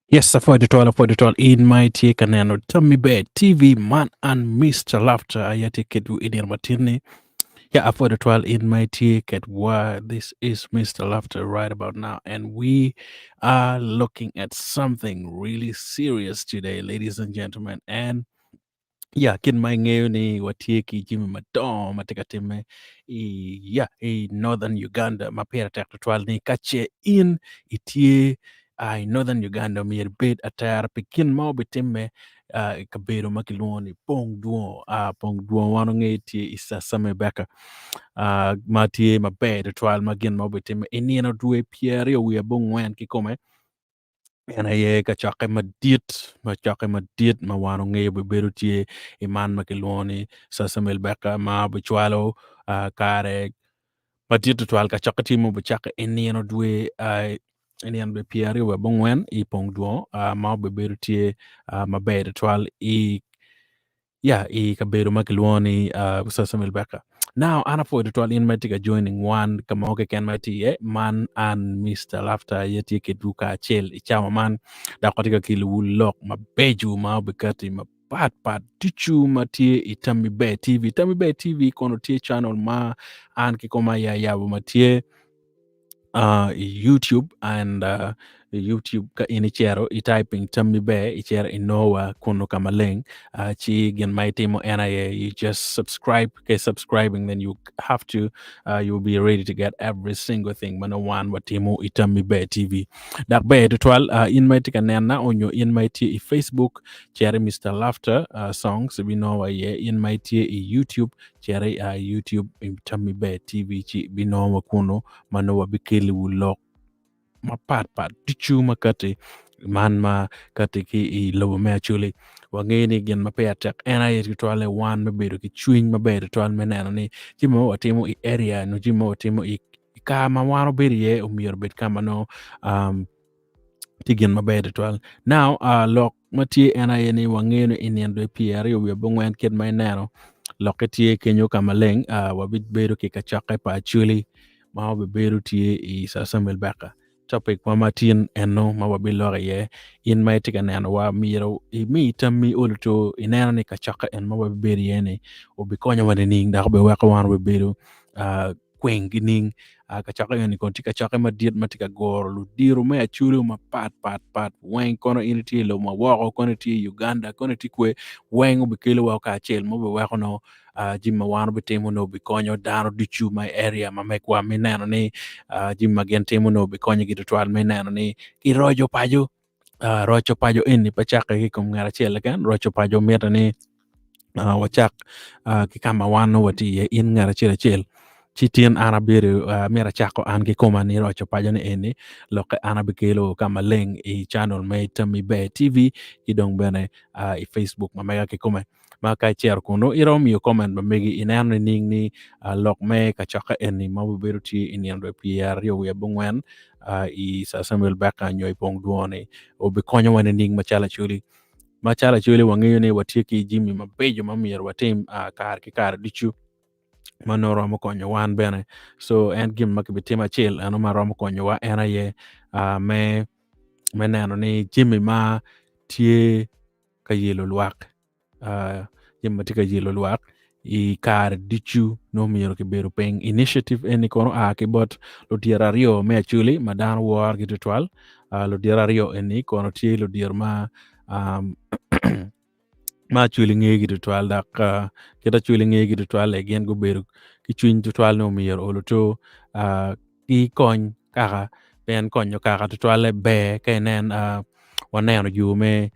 Yes, apwoyo tutwal, apwoyo tutwal in ma itye ka neno Tammi Ber TV man an Mr. Laughter aye atye kedwu i nino matin-ni. Yeah, apwoyo tutwal in ma itye kedwa. This is Mr. Laughter right about now and we are looking at something really serious today, ladies and gentlemen. And Ya, kit ma ingeyo ni watye ki jami madongo ma tye ka timme i ya i Northern Uganda ma pire tek tutwal ni ka ce in itye uh, i Northern Uganda myero ibed atera pi gin ma obitimme uh, i kabedo ma kilwongo ni Pong Dwongo. Uh, Pong Dwongo wan wangeyo tye i Sasame Beka uh, ma tye maber tutwal ma gin ma obitimme i nino dwe pyeraryo wiye abongwen kikome En aye kacokke madit kacokke madit ma wan wangeyo bibedo tye i man ma kilwongo ni Samuel Baker ma bicwalo kare madit tutwal kacokke tye ma obicakke i nino dwe i nino dwe pyeraryo wiye abongwen i pong dwongo ma obibedo tye maber tutwal i ya i kabedo ma kilwongo ni uh, Samuel Baker. Now an apwoyo tutwal in ma itye ka joining wan ka mo keken ma itye iye man an Mr. Laughter aye tye kedwu kacel i cawa man dok watye ka kelowu lok mabeco ma obikati mapat pat ducu ma tye i Tammi Ber TV. Tammi Ber TV kono tye channel ma an kikoma aye ayabo ma tye uh, i YouTube and uh, i YouTube ka in icito i typing tammi ber icito inowa kunu ka maleng uh, ci gin ma itimo en aye you just subscribe okay subscribing then you have to uh, you will be ready to get every single thing ma nongo wan watimo i tammi ber TV dok ber tutwal uh, in ma itye ka nena onyo in ma itye i Facebook cito i Mr. Laughter uh, songs ibinowa iye in ma itye i YouTube Cit i uh, YouTube i Tammi Ber TV ci ibinongo wa kunu ma nongo wabikeliwu lok mapat pat ducu ma kati man ma kati ki i lobo me Acholi. Wangeyo ni gin ma peya tek en aye tutwalle wan me bedo ki cwiny maber tutwal me neno ni jami ma watimo i area nyo jami ma watimo i kar ma wan wabedo iye omyero obed ka ma nongo um, tye gin maber tutwal. Now, uh, lok ma tye en aye ni wangeyo ni i nino dwe pyeraryo wiye abongwen kit ma ineno lokke tye kenyo ka maleng uh, wabibedo ki kacokke pa Acholi ma wabibedo tye i Sir Samuel Baker. Topic ma matin eno ma wabiloko iye in ma itye ka nenowa myero imi tammi oluto ineno ni kacokke en ma wabibedo iye ni obikonyowa nining dok obiweko wan wabibedo uh, kweng gining. Kacokke eni kono tye kacokke madit ma tye ka guro ludito me Acholi mapat pat pat weng kono in itye i lobo ma woko kono itye i Uganda kono itye kwe weng obikelowa kacel ma obiweko nongo jami ma wan obitimo nongo obikonyo dano ducu ma i area ma megwa me neno ni jami ma gin timo nongo obikonyogi tutwal me neno ni giroco paco. Roco paco eni pe cakke ki i kom ngat acel keken roco paco mitte ni wacak ki ka ma wan nongo watye iye in ngat acel acel ci tin an abedo myero acako an kikoma ni roco paco ni eni lokke an abikelo ka maleng i channel me Tammi Ber TV ki dong bene i Facebook ma mega kikome. Ma ka icito kunu iromo miyo comment ma megi ineno nining ni lok me kacokke eni ma obibedo tye i nino dwe pyeraryo wiye abongwen i Sir Samuel Baker nyo i Pong Dwongo ni obikonyowa nining macalo Acholi. Macalo Acholi wangeyo ni watye ki jami mabeco ma myero watim kare ki kare ducu ma nongo romo konyo wan bene. So en gin ma kibitimo acel eno ma romo konyowa en aye me me neno ni jami ma tye ka yelo lwak, jami ma tye ka yelo lwak i kare ducu nongo myero kibedo piny. Initiative eni kono oa ki bot ludito aryo me Acholi ma dano worogi tutwal. Ludito aryo eni kono tye ludito ma ma Acholi ngeyogi tutwal dok kit Acholi ngeyogi tutwal-li gin gubedo ki cwiny tutwal ni omyero oluto gikony kaka pien konyo kaka tutwalle ber ka inen waneno yo me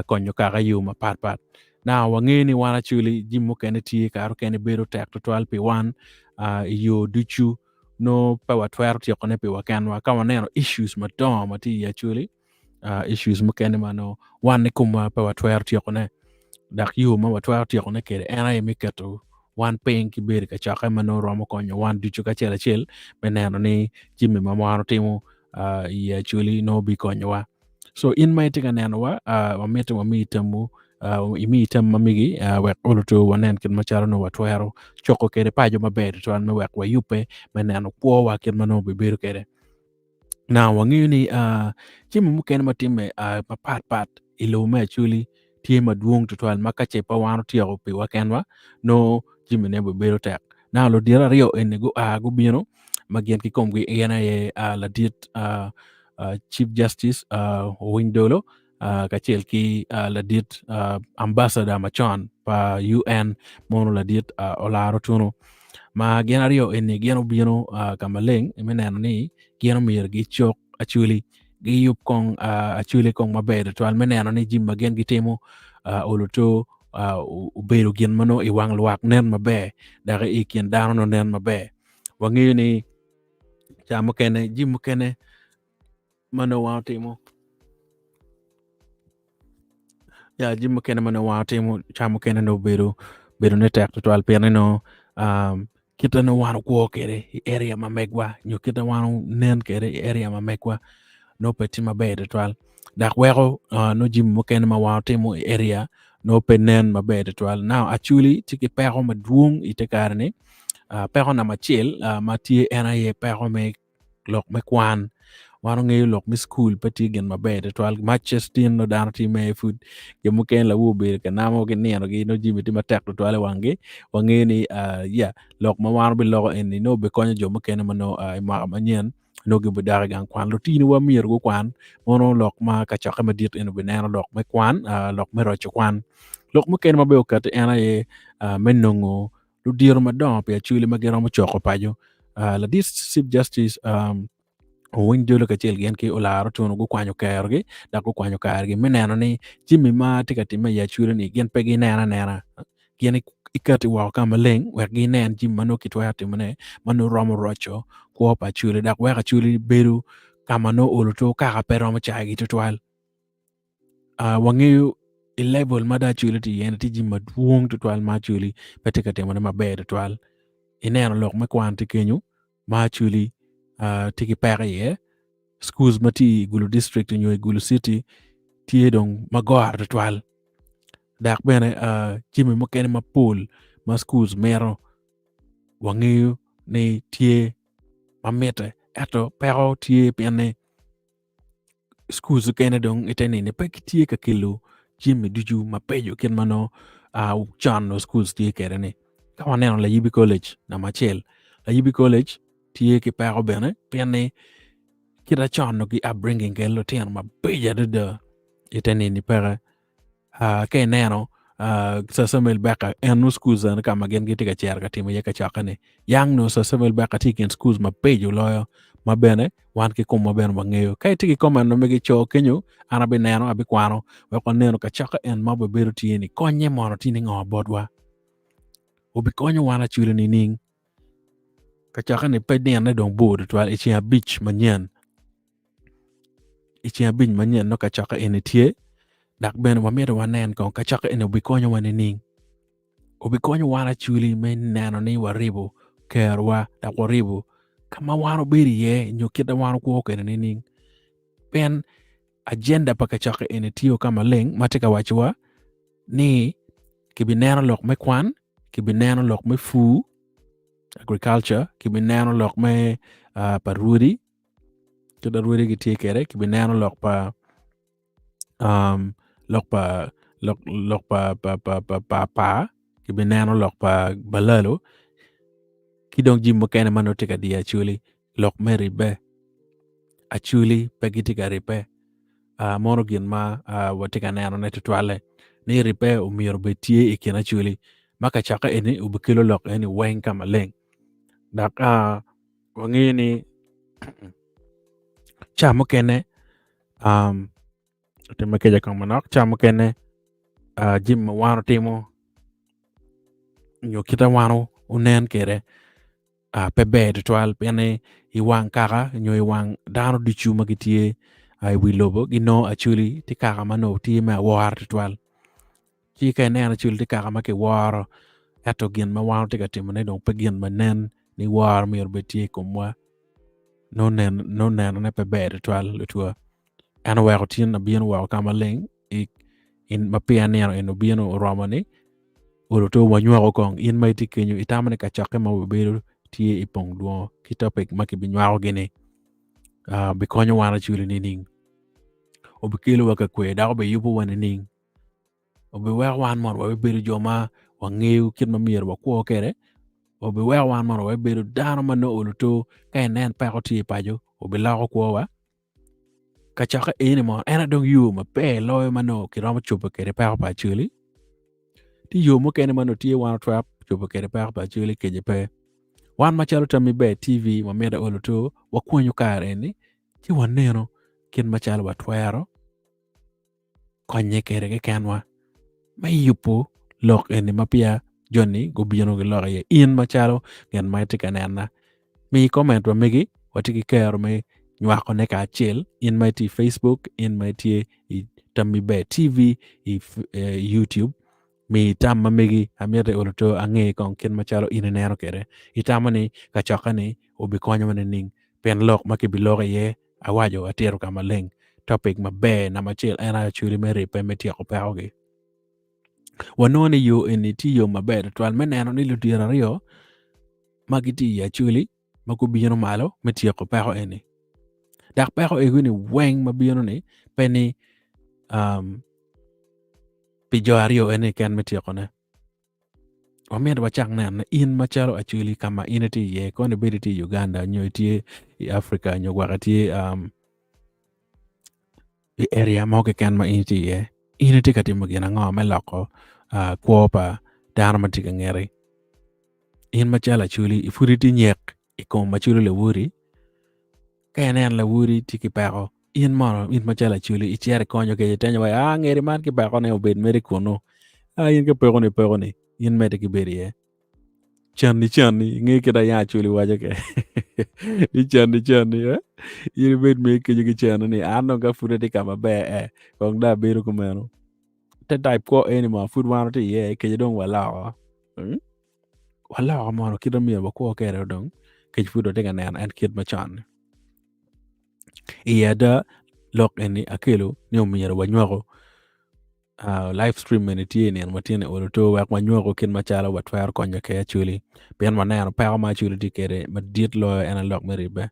konyo kaka i yo mapat pat. Now wangeyo ni wan actually jami mukene tye kare mukene bedo tek tutwal pi wan i yo ducu nongo pe watwero tyekone piwa kenwa ka waneno issues madongo ma tye i actually issues mukene ma nongo wan i komwa pe watwero tyekone dok yo ma watwero tyekone kwede en aye me keto wan piny ki bedo i kacokke ma nongo romo konyo wan ducu kacel acel me neno ni jami ma wan otimo i Acholi nongo bikonyowa. So in ma itye ka nenowa, uh, wamito wami tamwu, uh, imi tam ma migi uh, wek oluto wanen kit macalo nongo watwero coko kwede paco maber tutwal me wek wayubbe me neno kwowa kit ma nongo bibedo kwede. Now wangeyo ni uh, jami mukene ma timme uh, mapat pat i lobo me Acholi tye madwong tutwal ma ka ce pe wan otyeko piwa kenwa nongo jamine bibedo tek. Now ludito aryo eni gua gubino ma gin kikomgi gin aye uh, ladit uh, uh, Chief Justice uh, Owiny Dolo uh, kacel ki uh, ladit uh, ambassador macon pa UN mono ladit uh, Olara Otuno ma gin aryo eni gin obino uh, ka maleng me neno ni gin omyero gicok Acholi giyub kong uh, Acholi kong maber tutwal me neno ni jami ma gin gitimo uh, oluto uh, obedo gin ma nongo i wang lwak nen maber dok i kin dano nongo nen maber. Wangeyo ni ca mukene jami mukene ma nongo wan otimo ya jami mukene ma nongo wan otimo ca mukene nongo obedo bedo ne tek tutwal pien ni nongo um, kite nongo wan okwo kwede i area ma megwa nyo kite wan onen kwede i area ma megwa nongo pe tye maber tutwal dok weko uh, nongo jami mukene ma wan otimo i area nongo pe nen maber tutwal. Now Acholi tye ki peko madwong i te kare ni uh, peko namba acel uh, ma tye en aye peko me lok me kwan. Wan ongeyo lok me cukul pe tye gin maber tutwal. Matches tin nongo dano tye mere pud jo mukene lawu obedo ka namo ki ninogi nongo jami tye matek tutwal i wanggi. Wangeyo ni uh, yeah, lok ma wan obiloko eni nongo obikonyo jo mukene ma nongo uh, i mwaka manyen nongo gibidok i gang kwan. Lutiniwa myero gukwan mono lok ma kacokke madit eni obineno lok me kwan, uh, lok me roco kwan. Lok mukene ma bene okati en aye uh, me nongo ludiro madongo pi Acholi ma giromo coko paco. Uh, ladit Chief Justice um, Owiny Jolo kacel gin ki Olara Otuno gukwanyo kerogi dok gukwanyo karegi me neno ni jami ma tye ka timme i Acholi-ni gin pe gineno anena. Gin ikati woko ka maleng wek ginen jami ma nongo kitwero timone ma nongo romo roco kwo pa Acholi dok weko Acholi bedo ka ma nongo olo to kaka pe romo cayogi tutwal. Uh, wangeyo i level ma dong Acholi tye iye ni tye jami madwong tutwal ma Acholi pe tye ka timone maber tutwal. Ineno lok me kwan tye kenyo ma Acholi uh, tye ki peko iye. Schools ma tye i Gulu district nyo i Gulu city tye dong magoro tutwal. Dok bene uh, jami mukene mapol ma schools mito wangeyo ni tye ma mitte ento peko tye pien ni Schools okene dong ite nini pe gitye ka kelo jami ducu mabeco kit ma nongo uh, con nongo schools tye kwede ni. Ka waneno Layibi College namba acel, Layibi College tye ki peko bene pien ni kit con nongo ki upbringing kwede lutino mabeco adada ite nini peke. Uh, ka ineno uh, Sir Samuel Becker en nongo schools eno ka ma gin gitye ka cito ka timo iye kacokke-ni. Yang nongo Sir Samuel Becker tye i kin schools mabeco loyo ma bene wan ki komwa bene wangeyo. Ka itye ki comment ma megi co kenyo, an abineno, abikwano wek waneno kacokke en ma obibedo tye ni konye mono tye ni ngo botwa. Obikonyo wan acwele nining? Kacokke-ni pe nine dong bor tutwal i ceng abic manyen. I ceng abic manyen nongo kacokke eni tye dok bene wamito wanen kong kacokke eni obikonyowa nining. Obikonyo wan acwali me neno ni waribo kerowa dok waribo ka ma wan obedo iye nyo kit ma wan okwo kwede nining. Pien ajenda pa kacokke eni tye ka maleng ma tye ka wacowa ni kibineno lok me kwan, kibineno lok me pur, agriculture, kibineno lok me uh, pa rwodi kit ma rwodi gitye kwede kibineno lok pa um, lok pa lok, lok pa pa pa pa pa pa kibineno lok pa balalo ki dong jami mukene ma nongo tye ka diyo acholi lok me ribbe acholi pe gitye ka ribbe uh, mono gin ma uh, watye ka nenone tutwalle ni ribbe omyero obed tye i kin acholi ma kacokke eni obikelo lok eni weng ka maleng dok uh, wangeyo ni ca mukene um, otimme kica kong manok ca mukene uh, jami ma wan otimo nyo kite wan onen kwede uh, pe ber tutwal pien ni i wang kaka nyo i wang dano ducu ma gitye uh, i wi lobo ginongo acholi tye kaka ma nongo tye me awora tutwal. Ci ka ineno acwali tye kaka ma kiworo, ento gin ma wan watye ka timone dong pe gin ma nen ni woro myero obed tye i komwa, nongo nenone pe ber tutwal lutwa. En oweko tin abino woko ka maleng ma peya nino eni obino oromo-ni, olo to wanywako kong in ma itye kenyo itamo ni kacokke ma wabedo tye i pong dwongo ki topic ma kibinywakogi-ni. Uh, bikonyo wan Acholi nining? Obikelo wa ka kwe dok obiyubo wa nining? Obiweko wan mono wabibedo jo ma wangeyo kit ma myero wakwo kwede? Obiweko wan mono wabibedo dano ma nongo olo to ka inen peko tye i paco obiloko kwowa? Kacokke eni mono en aye dong yo maber loyo ma nongo kiromo cobo kwede peko pa Acholi? Tye yo mukene ma nongo tye wan watwero cobo kwede peko pa Acholi kece pe? Wan macalo Tammi Ber TV wamito olo to wakwanyo kare eni ci waneno kit macalo watwero konye kwede kekenwa me yubo lok eni ma peya joni gubino giloko iye. In macalo gin ma itye ka nena, mi comment wa megi watye ki kero me nywakone kacel in ma itye i Facebook, in ma itye i Tammi Ber TV i YouTube. Mi tam ma megi amito i olo ange kong kit macalo in ineno kwede. Itamo ni kacokke-ni obikonyowa nining? Pien lok ma kibiloko iye awaco atito ka maleng. Topic maber namba acel en aye Acholi me ribbe me tyeko pekogi. Wanongo ni yo eni tye yo maber tutwal me neno ni ludito aryo ma gitye i Acholi ma gubino malo me tyeko peko eni. Dok peko ego-ni weng ma bino-ni pe ni um, pi jo aryo eni keken me tyekone. Wamito wacak neno in macalo Acholi ka ma in itye iye, kono ibed itye i Uganda nyo itye i Africa nyo gwok itye um, i area mo keken ma in itye iye. In itye ka timo gin ango me loko uh, kwo pa dano ma tye ka ngeti? In macalo Acholi ipud itye nyek i kom Acholi lawoti? Ka ineno lawoti tye ki peko, in mono in macalo Acholi icito ikonyo kec itenyo wa ah ngeri man ki pekone obed mere kunu. Ah in ka pekoni pekoni in medde ki bedo iye. Canni canni inge kit aya Acholi waco ke. Ni canni canni eh? In ibed mere kenyo ki cene ni an dong ka pud atye ka maber eh kong dong abedo kumeno. Te type kwo eni mo pud wan watye iye kec dong waloko. Hmm? Waloko mono kit ma myero wakwo kwede dong kec pud watye ka neno en kit macon. I ada lok eni akelo ni omyero wanywako uh, live stream eni tye i nino ma tye ni olo to wek wanywako kit macalo watwero konyo ki Acholi pien waneno peko ma Acholi tye kwede madit loyo en lok me ribbe.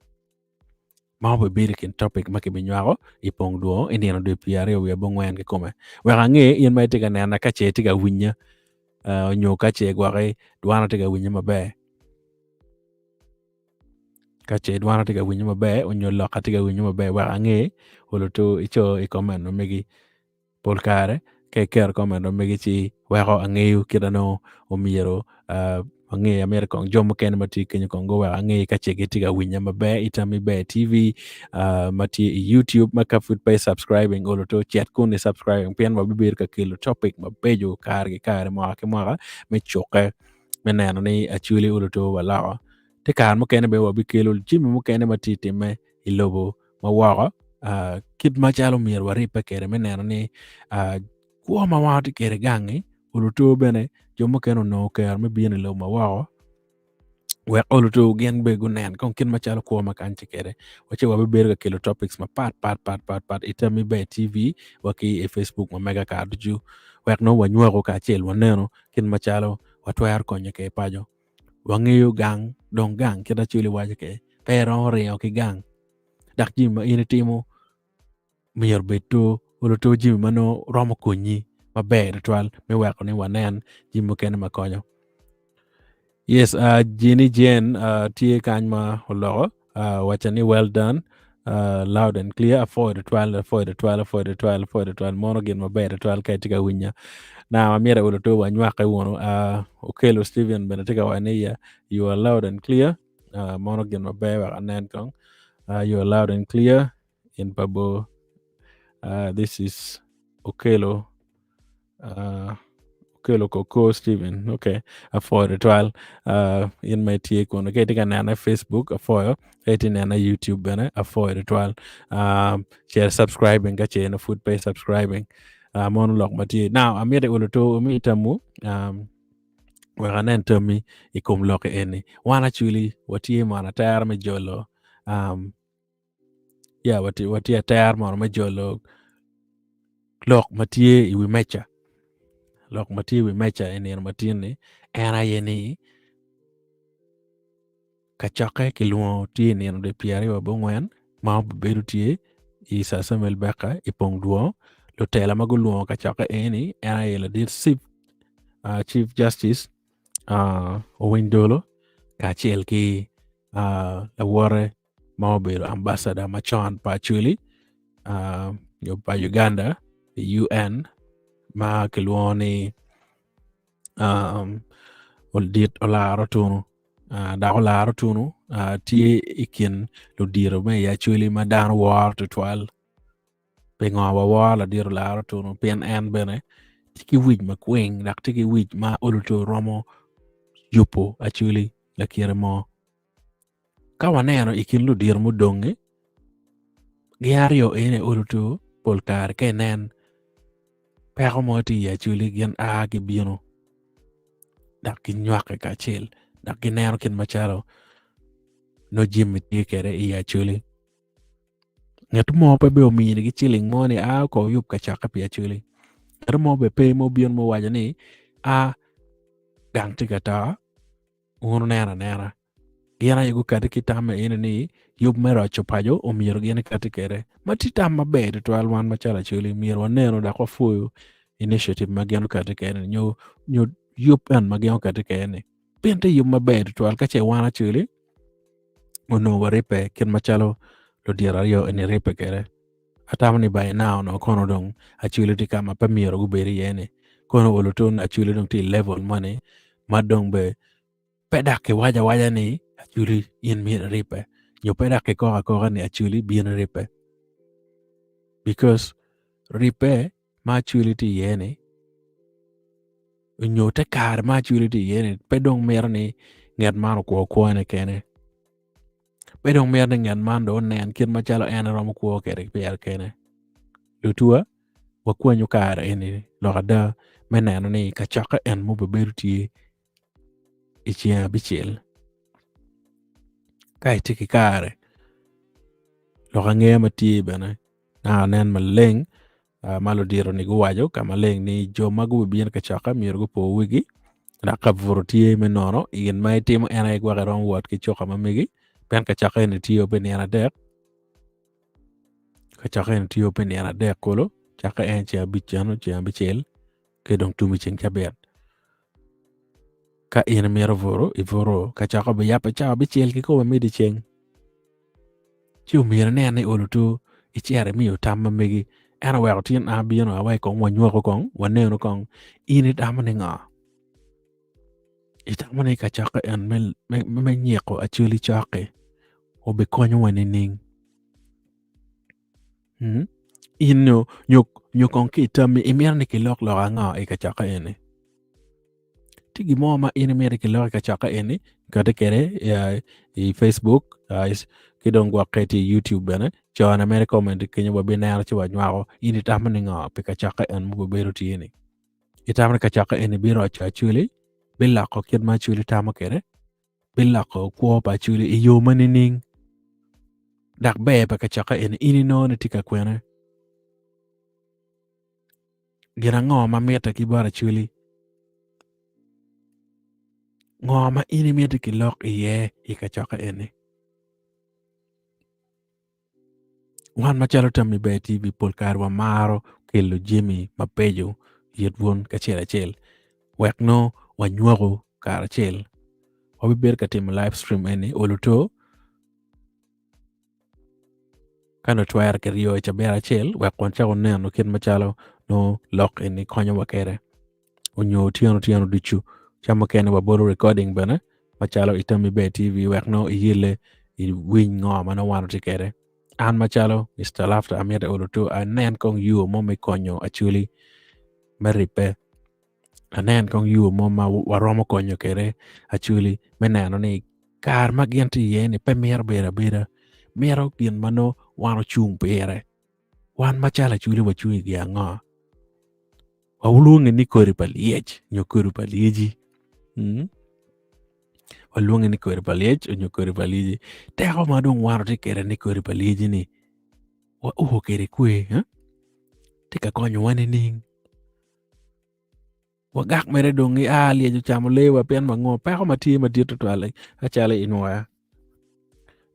Ma obibedo i kin topic ma kibinywako i pong dwo i nino dwe pyeraryo wiye abongwen kikome. Wek ange in ma itye ka nena ka ce itye ka winya uh, nyo ka ce gwoki dwana tye ka winye maber. Ka ce dwana tye ka winye maber onyo lokka tye ka winye maber wek ange olo to ico i comment ma megi. Pol kare ka iketo comment ma megi ci weko angeyo kit ma nongo omyero uh, ange amyero kong jo mukene ma tye kenyo kong guwek ange ka ce gitye ka winya maber i Tammi Ber TV uh, ma tye i YouTube ma ka pud pe subscribing olo to cet kun i subscribing pien wabibedo ka kelo topic mabeco kare ki kare mwaka ki mwaka me cukke me neno ni Acholi olo to waloko. Te kare mukene bene wabikelo jami mukene ma tye timme i lobo ma woko uh, kit macalo myero waribbe kwede me neno ni uh, kwo ma wan watye kwede gang-ngi oluto bene jo mukene onongo kero me bino i lobo ma woko wek oluto gin bene gunen kong kit macalo kwo ma kany tye kwede wace wabibedo ka kelo topics mapat pat pat pat pat i Tammi Ber TV wa ki i Facebook ma mega kare ducu wek nongo wanywako kacel waneno kit macalo watwero konyo kwede paco. Wangeyo gang dong gang kit Acholi waco kwede pe iromo ringo ki gang dok jami ma in itimo myero obed to olo to jami ma nongo romo konyi maber tutwal me weko ni wanen jami mukene ma konyo. Yes, uh, Jenny Jen uh, tye kany ma oloko uh, waco ni well done uh, loud and clear apwoyo tutwal apwoyo tutwal apwoyo tutwal apwoyo tutwal mono gin maber tutwal ka itye ka winya na amyero olo to wanywake wunu uh, Okello Steven bene tye ka waco ni yeah, you are loud and clear uh, mono gin maber wek anen kong uh, you are loud and clear in Pabo uh, this is Okello uh, Okello Koko Steven okay apwoyo tutwal uh, in ma itye kun ka itye ka nena i Facebook apwoyo ka itye nena i YouTube bene apwoyo tutwal uh, share subscribing ka ce pud pe subscribing uh, mono lok ma tye now amito olo to umi tamu um, wek anen tammi i kom lok eni wan actually watye mono atera me jolo um, yeah, watye, watye atera mono me jolo lok ma tye i wi meja lok ma tye i wi meja i nino matin-ni en aye ni kacokke kilwongo tye i nino dwe pyeraryo abongwen. ma obibedo tye i Sir Samuel Baker i Pong Dwor. Lutela ma gulwongo kacokke eni en aye ladit Chief, uh, Chief Justice uh, Owiny Dolo kacel ki uh, lawote ma obedo ambassador macon pa Acholi uh, nyo pa Uganda i UN ma kilwongo ni um, Oldit Olaro Tunu. Uh, dok Olaro Tunu uh, tye i kin ludito me i Acholi ma dano woro tutwal. Pingo waworo ladit Olaro Tunu? Pien en bene tye ki wic makwing dok tye ki wic ma oluto romo yubo Acholi lakite mo. Ka waneno i kin ludito mudong-ngi, gin aryo eni oluto pol kare ka inen peko mo tye i Acholi gin a gibino dok ginywake kacel dok gineno kit macalo nongo jami tye kwede i Acholi. Ngat mo pe bene ominigi ciling mo ni a ko wuyub kacokke pi Acholi. Ngat mo bene pe ma obino ma owaco ni a gang tye ka to wun wuneno anena. Gin aye gukati ki tam eni ni yub me roco paco omyero gin ekati kwede. Ma tye tam maber tutwal wan macalo Acholi myero wanenu dok wapwoyo initiative ma gin okati kwede nyo nyo yub en ma gin okati kwede ni. Pien tye yub maber tutwal ka ce wan Acholi onongo waribbe kit macalo ludito aryo eni ribbe kwede. Atamo ni by now onongo kono dong Acholi tye ka ma pe myero gubed iye ni. Kono olo tun Acholi dong tye i level moni ma dong be pe dok kiwaco awaca ni Acholi in myero iribbe nyo pe dok kikoko akoka ni Acholi bin iribbe because ribbe ma Acholi tye iye ni nyo te kare ma Acholi tye iye ni pe dong mito ni ngat man okwo kwone kene. Pe dong mito ni ngat man dong onen kit macalo en eromo kwo kwede pire kene. Lutuwa, wakwanyu kare eni lok ada me neno ni kacokke en mubibedo tye i ceng abicel. Ka itye ki kare, lok angeya ma tye bene naka nen maleng ma ludito-ni guwaco ka maleng ni jo ma gubibino ka cokke myero gupo wigi dok ka buto tye me nono gin ma itimo en aye gwok iromo wot ki cuka ma megi pien kacokke eni tye pi nino adek kacokke eni tye pi nino adek kulu cakke en ceng abic eno ceng abicel ki dong tum i ceng cabit ka in imito buto ibuto kacokke obiyabbe cawa abicel kikome me dyeceng. Ci omyero inen ni olo to icito imiyo tam ma megi. En oweko tin an abino awa i kong wanywako kong wanenu kong in itamo ni ngo? Itamo ni kacokke en me, me, me nyiko acoli cok-ki obikonyowa nining? Hmm? In nyo, nyo, nyo kong ki i tammi imito ni kilok lok ango i kacokke eni? Tye gin mo ma in imito kilok i kacokke eni, kati kwede i Facebook ki dong gwokke tye i YouTube bene. Cone mere comment kenyo wabineno ci wanywako. In itamo ni ngo pi kacokke en ma obedo tye ni? Itamo ni kacokke eni biroco Acholi, biloko kit ma Acholi tamo kwede, biloko kwo pa Acholi i yo ma nining? Dok ber pa kacokke eni in inongo ni tye ka kwene? Gin ango ma mitte ki bot Acholi? Ngo ma in imiti kilok iye i kacokke eni? Wan macalo Tammi Ber TV pol kare wamaro kelo jami mabeco it wun kacel acel wek nongo wanywaku karacel. Wabibedo ka timo live stream eni oluto Ka nongo twere kiryo i cabit acel wek wacak neno kit macalo nongo lok eni konyowa kwede onyo otyeno otyeno ducu ca mukene wabolo recording bene macalo i Tammi Ber TV wek nongo iyelle iwiny ngo ma nongo wan watye kwede. An macalo Mister Laughter amito olo to anen kong yo mo me konyo Acholi me ribbe anen kong yo mo ma waromo konyo kwede Acholi me neno ni kare ma gin tye iye ni pe mito bedo abeda mito gin ma nongo wan ocung pire wan macalo Acholi wacung i gin ango walwonge ni kodi pa lyec nyo kodi pa lyeci hmm? walwonge ni kodi pa lyec nyo kodi pa lyeci teko ma dong wan watye kwede ni kodi pa lyeci ni wao kwede kwe eh? tye ka konyowa nining Wagak mere dong ia lyec ocamo lee wa pien wango peko ma tye madit tutwal acalo i nwoya.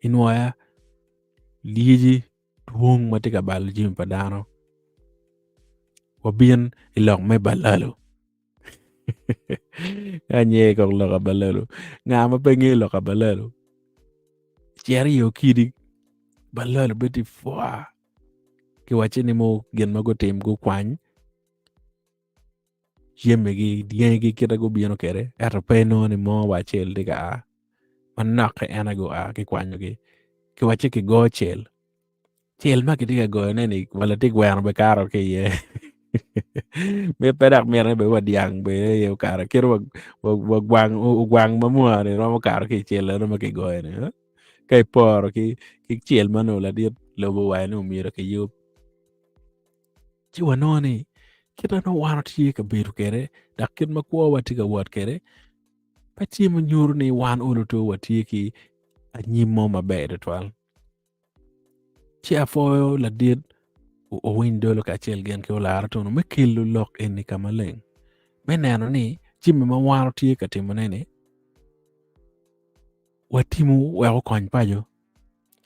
I nwoya. Lyeci dwong ma tye ka balo jami pa dano. Wabin i lok me balalo. Anye kong lok abalalo. Nga ma pe ngeyo lok abalalo? Cito i okidi, balalo bedo tye fwa. Kiwacci ni mo gin ma gutim gukwany jamigi, dyangigi kite gubino kwede ento pe inongo ni mo wa acel tye ka a manok keken aye gua kikwanyogi. Kiwacci kigo cel. Cel ma kitye ka goyone-ni wa latin gweno bene kato ki iye mit pe dok mitte bene wa dyang bene aye okato kit wa gwang ogwang ma mwani romo kato ki i cel eno ma kigoyo-ni ka iporo ki cel ma nongo ladit lobo owaco ni myero kiyub ci wanongo ni kit ma nongo wan watye ka bedo kwede dok kit ma kwowa tye ka wot kwede pe tye ma nyuto ni wan olo to watye ki anyim mo maber tutwal. Ci apwoyo ladit Owiny Dolo kacel gin ki Olara Tunu me kelo lok eni ka maleng me neno ni jami ma wan watye ka timone-ni watimo wek okony paco,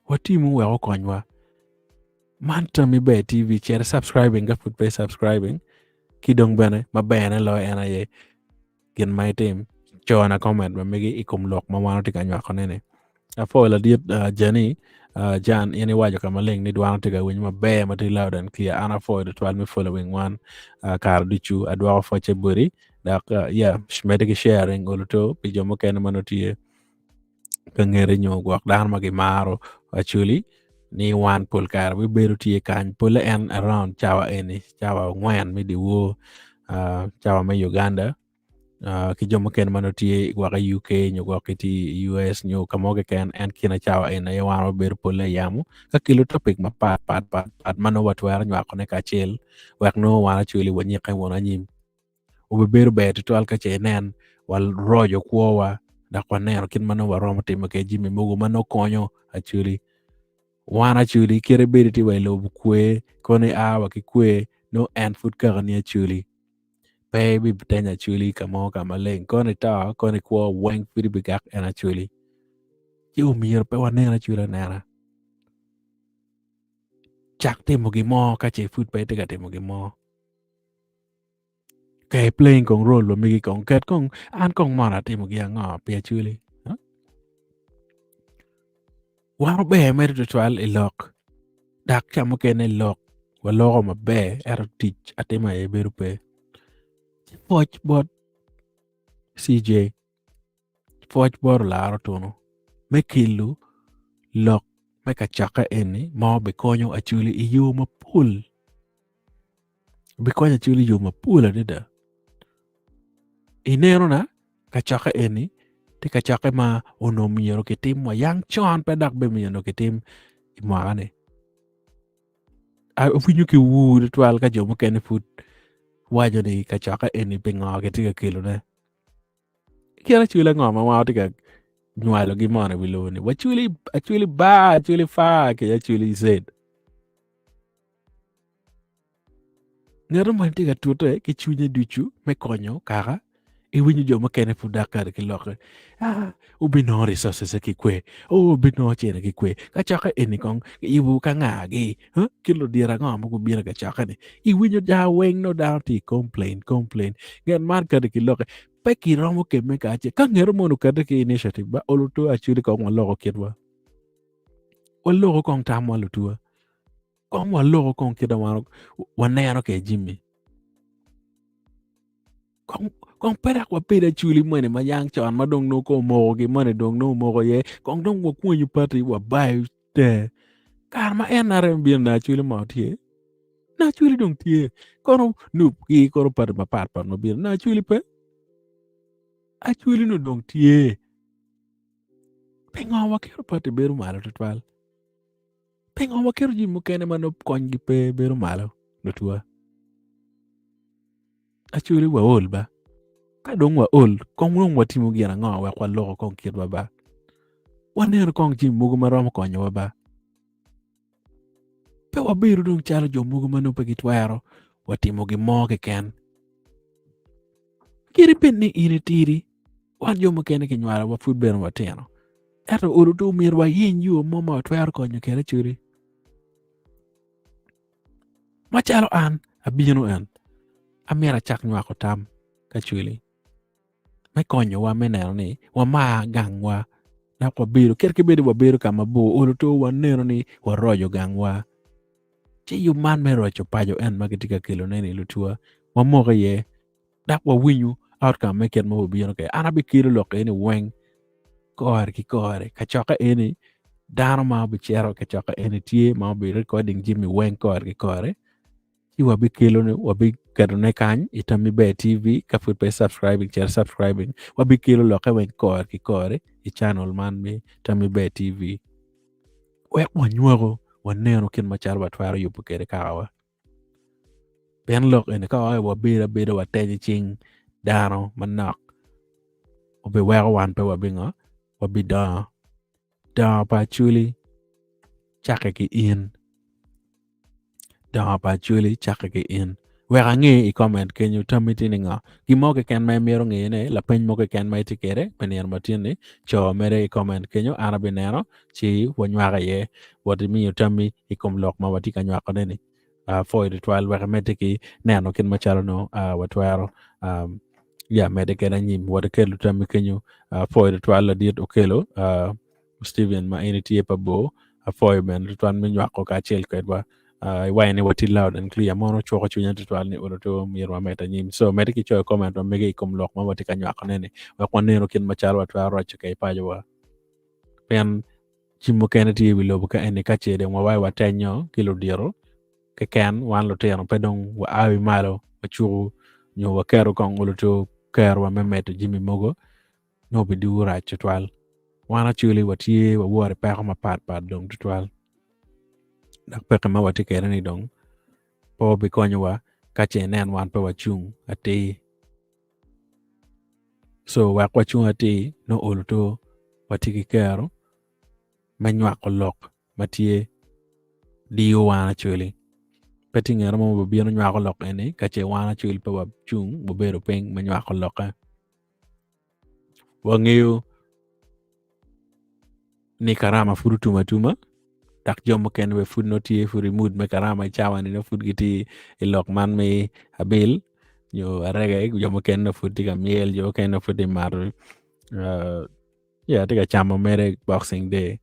watimo wek okonywa. Man Tammi Ber TV, cit i subscribing ka pud pe i subscribing ki dong bene maberne loyo en aye gin ma itim cona comment ma megi i kom lok ma wan watye ka nywakone ni. Apwoyo ladit uh, Jani uh, Jan in iwaco ka maleng ni dwano tye ka winyo maber ma tye loud and clear. An apwoyo tutwal me following wan uh, kare ducu adwoko pwocce boti dok uh, yeah, medde ki sharing oluto pi jo mukene ma nongo tye ka ngete nyo gwok dano ma gimaro actually ni wan pol kare wabedo tye kany polle en around cawa eni cawa angwen me dyewor uh, cawa me Uganda uh, ki jo mukene ma nongo tye gwok i UK nyo gwok tye i US nyo ka mo keken en kine cawa eni aye wan wabedo polle i yamo ka kelo topic mapat pat pat pat ma nongo watwero nywakone kacel wek nongo wan actually wanyikke wunu anyim. Obibedo ber tutwal ka ce inen waroco kwowa dok waneno kit ma nongo waromo timo kwede jami mogo ma nongo konyo acholi. Wan acholi kite bed tye wa i lobo kwe kono ia wa ki kwe nongo en pud kakani acholi pe ibitenyo acholi ka mo ka maleng kono ito kono ikwo weng pud ibigak en acholi ci omyero pe wanen acholi anena. Cak timo gin mo ka ce pud pe itye ka timo gin mo. Okay, playing kong role wa migi kong ket kong an kong mono atimo gi ango pi acholi. Huh? Wan ober mere tutwal i lok dok ca mukene lok waloko maber ento tic atima aye bedo pe. Ci pwoc bot CJ, pwoc bot Olaro Tunu me kelo lok me kacokke eni ma obikonyo Acholi i yo mapol. Obikonyo Acholi i yo mapol adada. I nenona, kacokke eni tye kacokke ma onongo myero kitim wa yang con pe dok bene myero kitim i mwaka-ni. Awinyo ki ur tutwal ka jo mukene pud waco ni kacokke eni pingo kitye ka kelone. Kit acwele ango ma wan watye ka nywalogi mono i wi lobo ni? Wacweli acweli ba, acweli fa ki acweli Z. Ngat moni tye ka tute ki cwinye ducu me konyo kaka iwinyo jo mukene pud dok kare ki lokke. Ah, obinongo resources ki kwe. Oh, obinongo cene ki kwe. Kacokke eni kong kiyubo ka ngagi. Huh? Kit ludiro ango ma gubino i kacokke-ni? Iwinyo ja weng nongo dano tye i complain, complain. Ngat man kati ki lokke. Pe kiromo kemme kacel. Ka ngeto mono okati ki initiative ba oluto actually kong waloko kitwa. Waloko kong tamwa lutuwa. Kong waloko kong kit ma wan waneno kwede jami. Kong, kong pe dok wabed acwali moni ma yang con ma dong nongo kong omoko gi moni dong nongo omoko iye. Kong dong wakwonyo pati wabayo te. Kare ma NRM bino na acwali mo tye. Na acwali dong tye. Kono nup ki kono pati mapat pat ma bino. Na acwali pe. Acwali no dong tye. Pingo waketo pati bedo malo tutwal? Pingo waketo jami mukene ma nongo konygi pe bedo malo lutwa? Actually waol ba. Ka dong waol, kong dong watimo gin ango wek waloko kong kitwa ba? Waneno kong jami mogo ma romo konyowa ba. Pe wabedo dong calo jo mogo ma nongo pe gitwero watimo gin mo keken. Kadi bed ni in itidi, wan jo mukene kinywalowa pud bene watino. Ento olo to myero wayeny yo mo ma watwero konyo kwede cwiny. Macalo an abino en, amyero acak nywako tam kacweli me konyowa me neno ni wamar gangwa dok wabedo kit ki bedo wabedo ka mabor olo to waneno ni waroco gangwa. Ci yub man me roco paco en ma gitye ka kelone-ni lutuwa wamoko iye dok wawinyo outcome me kit ma wabino kwede. An abikelo lok eni weng kore ki kore. Kacokke eni dano ma obicito kacokke eni tye ma obi recording jami weng kore ki kore ci wabikelo wabiketone kany i Tammi Ber TV ka pud pe subscribing cit subscribing wabikelo lokke weng kore ki kore i channel man me Tammi Ber TV wek wanywako wanenu kit macalo watwero yubo kwede kakawa. Pien lok eni ka wabedo abeda watenyo cing dano manok obiweko wan pe wabingo wabidongo. Dongo pa Acholi cakke ki in, dongo pa Acholi cakke ki in. Wek ange i comment kenyo tammi tye ningo? Gin mo keken ma imito ngeyone, lapeny mo keken ma itye kwede pi nino ma tin-ni, co mere i comment kenyo an abineno ci wanywako iye wot imiyo tammi i kom lok ma watye ka nywakone-ni. Apwoyo tutwal wek imedde ki neno kit macalo nongo watwero ya medde kwede anyim wot ikelo tammi kenyo. Apwoyo tutwal ladit Okello Steven ma in itye pa bor apwoyo bene tutwal me nywako kacel kwedwa. Iwaco ni watye loud and clear mono cuko cwinya tutwal ni olo to myero wamed anyim. So medde ki coyo comment ma mege i kom lok ma watye ka nywakone-ni wek wanenu kit macalo watwero roco kwede pacowa. Pien Ci mukene tye i wi lobo ka eni ka ce dong wawaco watenyo ki ludito keken wan lutino pe dong waa wi malo wacuku nyo waketo kong oluto kerowa me medo jami mogo nongo obidugo rac tutwal. Wan actually watye waworo i peko mapat pat dong tutwal dok peke ma watye kwede ni dong pe obikonyowa ka ce inen wan pe wacung atir. So wek wacung atir nongo olo to watye ki kero me nywako lok ma tye diyo wan actually. Pe tye ngat mo ma bino nywako lok eni ka ce wan actually pe wacung wabedo piny me nywako lokke. Wangeyo ni karama pud otum atuma dok jo mukene bene pud nongo tye pud i mood me karama i cawa ni nongo pud gitye i lok man me abil nyo arege jo mukene nongo pud tye ka myel jo mukene nongo pud tye ka mato yeah tye ka camo mere boxing day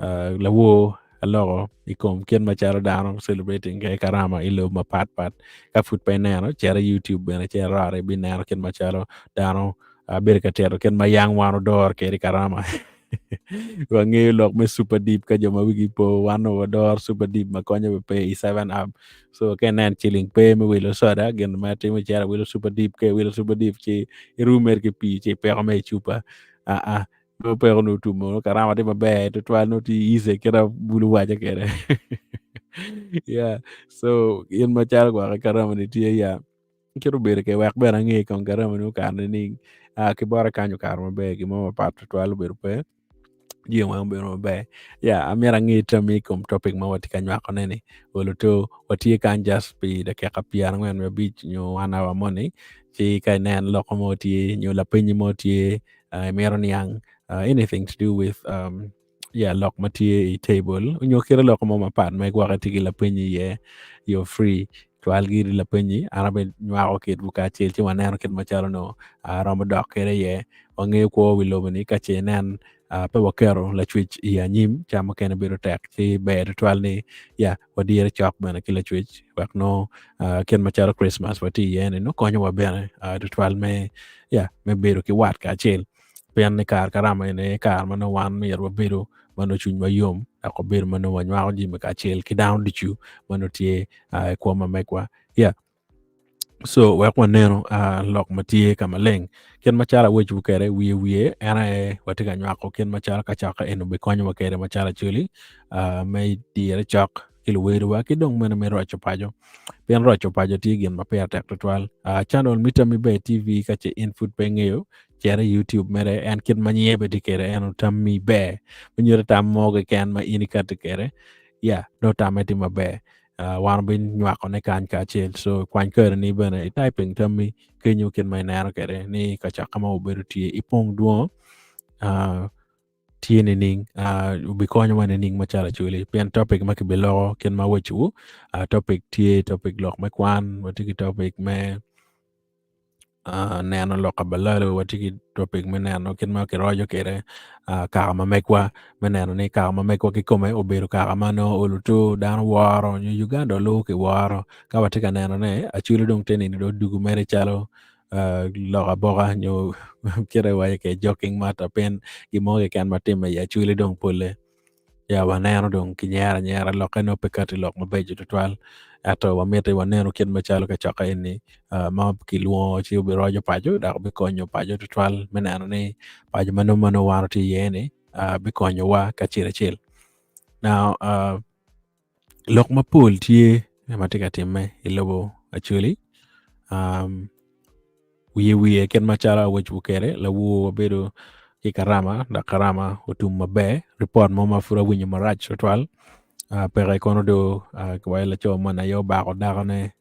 lawor aloko i kom kit macalo dano celebrating kwede karama i lobo mapat pat ka pud pe ineno cit i youtube bene ci irot ibineno kit macalo dano abedo ka tito kit ma yang wan odoro kwede karama wangeyo lok me super deep ka jo ma wigi po wan onongo wadoro super deep ma konyo pe i 7 up so ka inen ciling pe me wilo soda gin ma atimo icito awilo super deep ka iwilo super deep ci iru mere ki pii ci ipiko mere i cupa aa nongo peko nongo otumo karama tye maber tutwal nongo tye easy kit ma bulu waco kwede yeah so in macalo gwok karama ni tye ya Kit obedo ke wek bene ange kong karama ni okato nining ki bote kany okato maber gin mo mapat tutwal obedo pe jami weng obedo maber ya amyero ange tammi i kom topic ma watye ka nywako ne ni olo to watye kany just pi dakika pyerangwen wiye abic nyo one hour moni ci ka inen loko mo tye nyo lapenyi mo tye imito niang anything to do with ya lok ma tye i table nyo kite lok mo mapat ma igwoke tye ki lapeny iye you're free cwal giri lapenyi an abinywako kitwu kacel ci waneno kit macalo nongo aromo dok kwede iye wangeyo kwo wi lobo ni ka ce inen pe waketo lacwec i anyim ca mukene bedo tek ci ber tutwal ni ya wadire cok bene ki lacwec wek nongo kit macalo Christmas watye iye ni nongo konyowa bene tutwal me ya me bedo ki wat kacel. Pien ni kare karama eni aye kare ma nongo wan myero wabedo ma nongo cwinywa yom dok wabedo ma nongo wanywako jami kacel ki dano ducu ma nongo tye i kwo ma megwa. Yeah. So wek wanenu lok ma tye ka maleng. Kit macalo awecwu kwede wiye wiye en aye watye ka nywako kit macalo kacokke eni obikonyowa kwede macalo acholi me dire cok ki luwedowa ki dong meno me roco paco. Pien roco paco tye gin ma pire tek tutwal. Channel me Tammi Ber TV ka ce in pud pe ingeyo cit i YouTube mere en kit ma nyinge bene tye kwede en Tammi Ber ma nyuto tam mo keken ma in ikati kwede ya nongo tamme tye maber. Wan wabinywakone kany kacel so kwany keroni bene i typing tammi kenyo kit ma ineno kwede ni kacokke ma wubedo tye ipong dwongo. tye nining uh, obikonyowa nining macalo Acholi pien topic ma kibiloko kit ma awacowu uh, topic tye topic lok me kwan watye ki topic me uh, neno lok pa balalo watye ki topic me neno kit ma kiroco kwede uh, kaka ma megwa me neno ni kaka ma megwa kikome obedo kaka ma nongo oluto dano woro nyo Uganda olubo ki woro ka watye ka neno ne Acholi dong te nino dong odugu mere calo lok aboka nyo kite iwaco kwede joking matter pien gin mo keken ma timme i Acholi dong polle ya waneno dong kinyero anyera lokke nongo pe kati lok mabeco tutwal ento wamiti wanenu kit macalo kacokke eni ma kilwongo ci obiroco paco dok bikonyo paco tutwal me neno ni paco ma nongo ma nongo wan watye iye ni bikonyowa kacel acel. Now Lok mapol tye ma tye ka timme i lobo Acholi wiye wiye kit macalo awaco kwede lawor wabedo ki karama dok karama otum maber ripot mo ma pud awinyo marac tutwal peke kono do wa laco moni aye obako dakone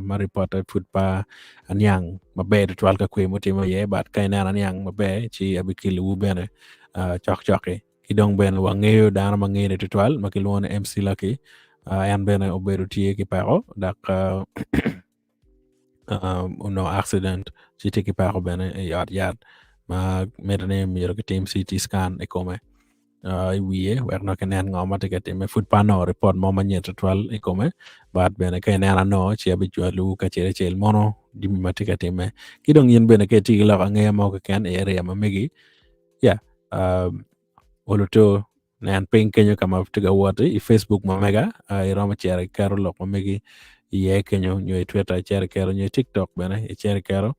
ma ripotte pud pe aniang maber tutwal ka kwer mutime iye but ka ineno aniang maber ci abikelowu bene cokcok-ki. Ki dong bene wangeyo dano ma ngene tutwal ma kilwongo ni MC Lucky. Uh, en bene obedo tye ki peko dok uh, uh, onongo accident ci tye ki peko bene i ot yat ma mitte ni myero kitim CT scan i kome uh, i wiye wek nongo kinen ngo ma tye ka timme. Pud pe anongo ripot mo manyen tutwal i kome but bene ka ineno anongo ci abicwalowu kacel acel mono jami ma tye ka timme. Ki dong in bene ka itye ki lok angeya mo keken i area ma megi yeah um, oluto nen piny kenyo ka ma tye ka wot i Facebook ma mega uh, iromo cito iketo lok ma megi iye kenyo nyo i Twitter icito iketo nyo i TikTok bene icito iketo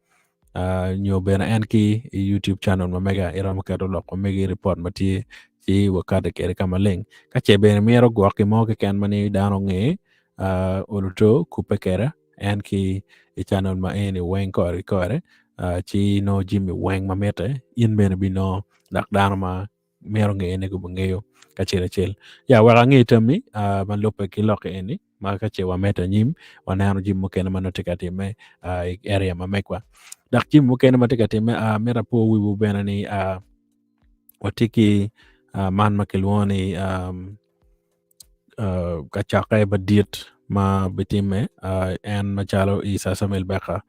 uh, nyo bene en ki i YouTube channel ma mega iromo keto lok ma megi report ma tye ci wakati kwede ka maleng ka ce bene mito gwok gin mo keken ma ni dano onge uh, oluto kubbe kwede en ki i channel ma eni weng kore ki kore uh, ci nongo jami weng ma mitte in bene binongo dok dano ma mito ngeyone gubingeyo kacel acel. Ya wek ange tammi uh, ma lubbe ki lok eni ma ka ce wamedde anyim waneno jami mukene ma nongo tye ka timme uh, i area ma megwa. Dok jami mukene ma tye ka timme uh, mito apo wiwu bene ni uh, watye ki uh, man ma kilwongo ni um, uh, kacokke madit ma bitimme uh, en macalo i Samuel Baker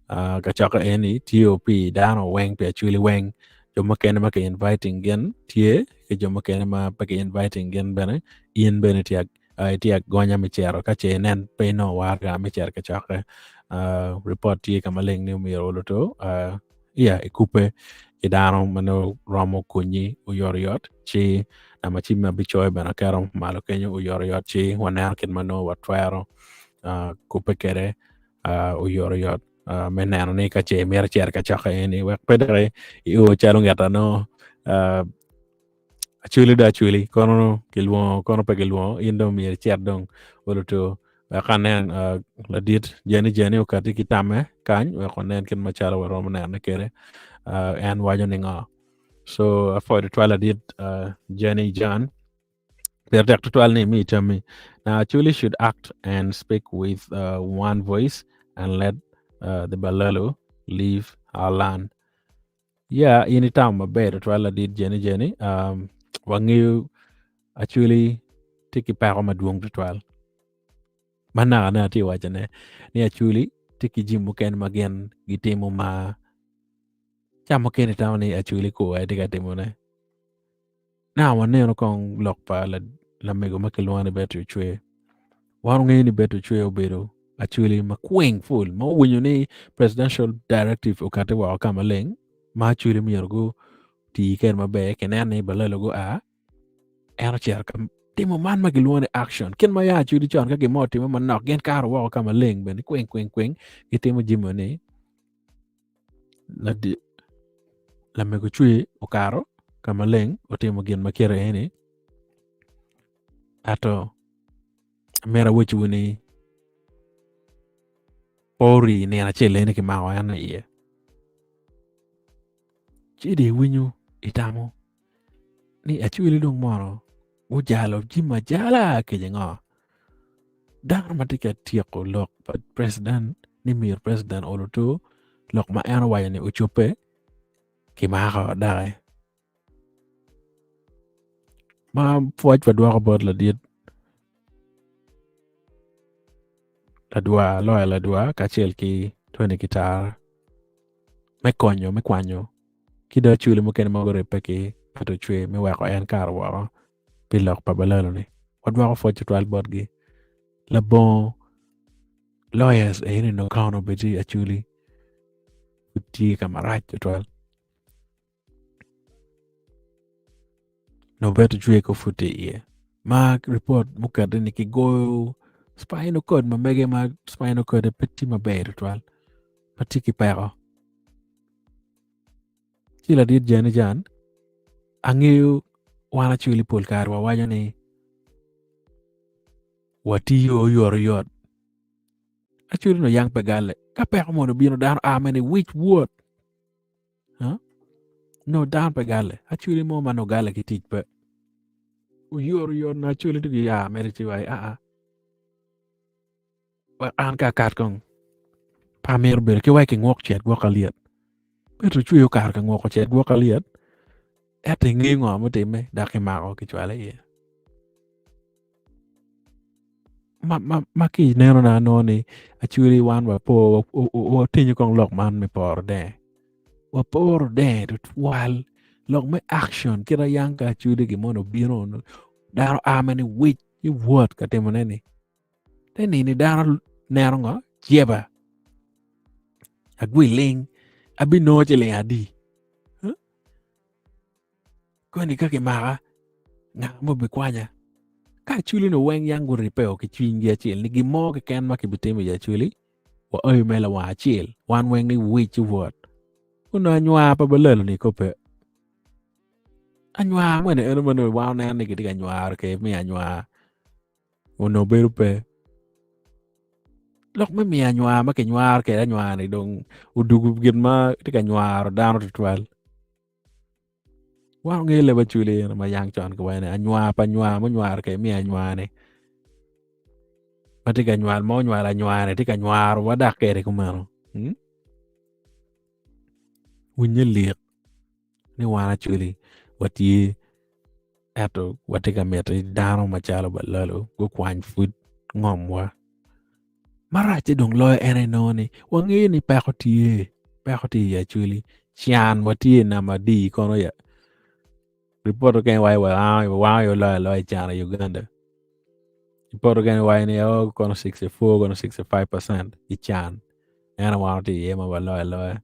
uh, kacokke eni tye pi dano weng pi acwili weng jo mukene ma ki inviting gin tye ki jo mukene ma pe ki inviting gin bene in bene tye uh, itye agonya me cito ka ce inen pe inongo waraga me cito kacokke uh, report tye ka maleng ni omyero oluto uh, iya ikubbe ki dano ma nongo romo konyi oyotoyot ci namba cim ma abicoyo bene aketo malo kenyo oyotoyot ci waneno kit ma nongo watwero uh, kubbe kwede uh, oyotoyot uh, me neno ni ka ce imito cito i kacokke eni wek pe dok io calo nget a nongo uh, Acholi do acholi kono kilwongo kono pe kilwongo in dong myero icit dong oluto wek anen uh, ladit jeni jeni okati ki tamme kany wek wanen kit macalo waromo nene kwede uh, en waco ni ngo so apwoyo tutwal ladit uh, Jenny John pire tek tutwal ni imi tammi now Acholi should act and speak with uh, one voice and let uh, the Balalu leave our land Yeah, in itamo maber tutwal ladit Jenny Jenny. Um, wangeyo actually tye ki peko madwong tutwal. Ma nakane atye wacone ni actually tye ki jami mukene ma gin gitimo ma ca mukene itamo ni actually kwo aye tye ka timone. Now waneno kong lok pa lamego ma kilwongo ni Betty Ocwe. Wan wangeyo ni Betty Ocwe obedo actually ma kweng ful ma owinyo ni presidential directive okati woko ka maleng ma actually myero guti kwede maber kinen ni balalo gua en ocito ka timo man ma gilwongo ni action kit ma ya actually con ka gin mo otime manok gin kato woko ka maleng bene kweng kweng kweng gitimo jami ni Lamego cwer okato ka maleng otimo gin ma kite eni ento amito awacciwu ni pe ori nino acel eni kimako en iye ci dong iwinyo itamo ni acwali dong mono gujalo jami ajala kece ngo dano ma tye ka tyeko lok pa president ni myero president olutu lok ma en owaco ni ocobbe kimako doki. Ma pwoc wadwoko bot ladit ladwar loya ladwar kacel ki Tony Kitara me konyo me kwanyo ki dong acwali mukene ma guribbe ki Peter Ocwe me weko en kato woko pi lok pa balalo-ni. Wadwoko pwoc tutwal botgi. Labongo lawyers eni onongo ka onongo bed ni Acholi pud tye ka marac tutwal. Nongo bed ocwe ko pud tye iye. Ma ripot mukete ni kigoyo spinal cord ma mege ma spinal cord pe tye maber tutwal ma tye ki peko. Ci ladit Jani Jan, angeyo wan Acholi pol kare wawaco ni watiyo oyotoyot. Acholi nongo yang pe galle. Ka peko moni obino dano a mene wic wot. Huh? Nongo dano pe galle. Acholi mo ma nongo galle ki tic pe. Oyotoyot nongo Acholi tye ki a mere ci waci aa. Wek an ka akat kong pe amito bedo ki wek kingwok cet gwok alyet. Petero ocweyo kare ka ngwoko cet gwok alyet ento ingeyo ngo mutimme dok kimako kicwale iye. Ma, ma, ma ki ineno na anongo ni acwali wan wapo watinyo kong lok man me poro denge. Waporo denge tutwal lok me action kit yang ka acwali gin moni obino dano a mene wic ci wot ka timone ni Te nini dano neno ngo? Jeba. Agwi ling. Abinongo ciling adi? Huh? Koni ka kimaka, nga mo bikwanya? Ka acwali ni weng yang guribbe ki cwinygi acel ni gin mo keken ma kibitimo i acwali, waoyo me lawang acel, wan weng ni wic ci wot. Onongo anywar pa balalo ni kope. Anywar mene eno ma nongo wan oneno ni kitye ka nywaro ke miyo anywar. Onongo bedo pe. Lok me miyo anywar ma kinywaro kwede anywar-ni dong odugo gin ma tye ka nywaro dano tutwal. Wan wangeyo leb acwali eno ma yang con kiwaco ni anywar pa nywar munywaro kwede miyo anywar-ni ma tye ka nywal ma onywalo anywar-ni tye ka nywarowa dok kwede kumeno. Hmm? Winye lik ni wan acwali watye ento watye ka miti dano macalo balalo gukwany pud ngomwa. Maracce dong loyo en aye nongo ni wangeyo ni peko tye, peko tye i Acholi, can watye i namba adi kono ya. Ripot okene waco wa wango aye oloyo aloya i can i Uganda. Ripot okene waco ni oh kono 64 kono 65% i can en aye wan watye iye ma waloyo aloya.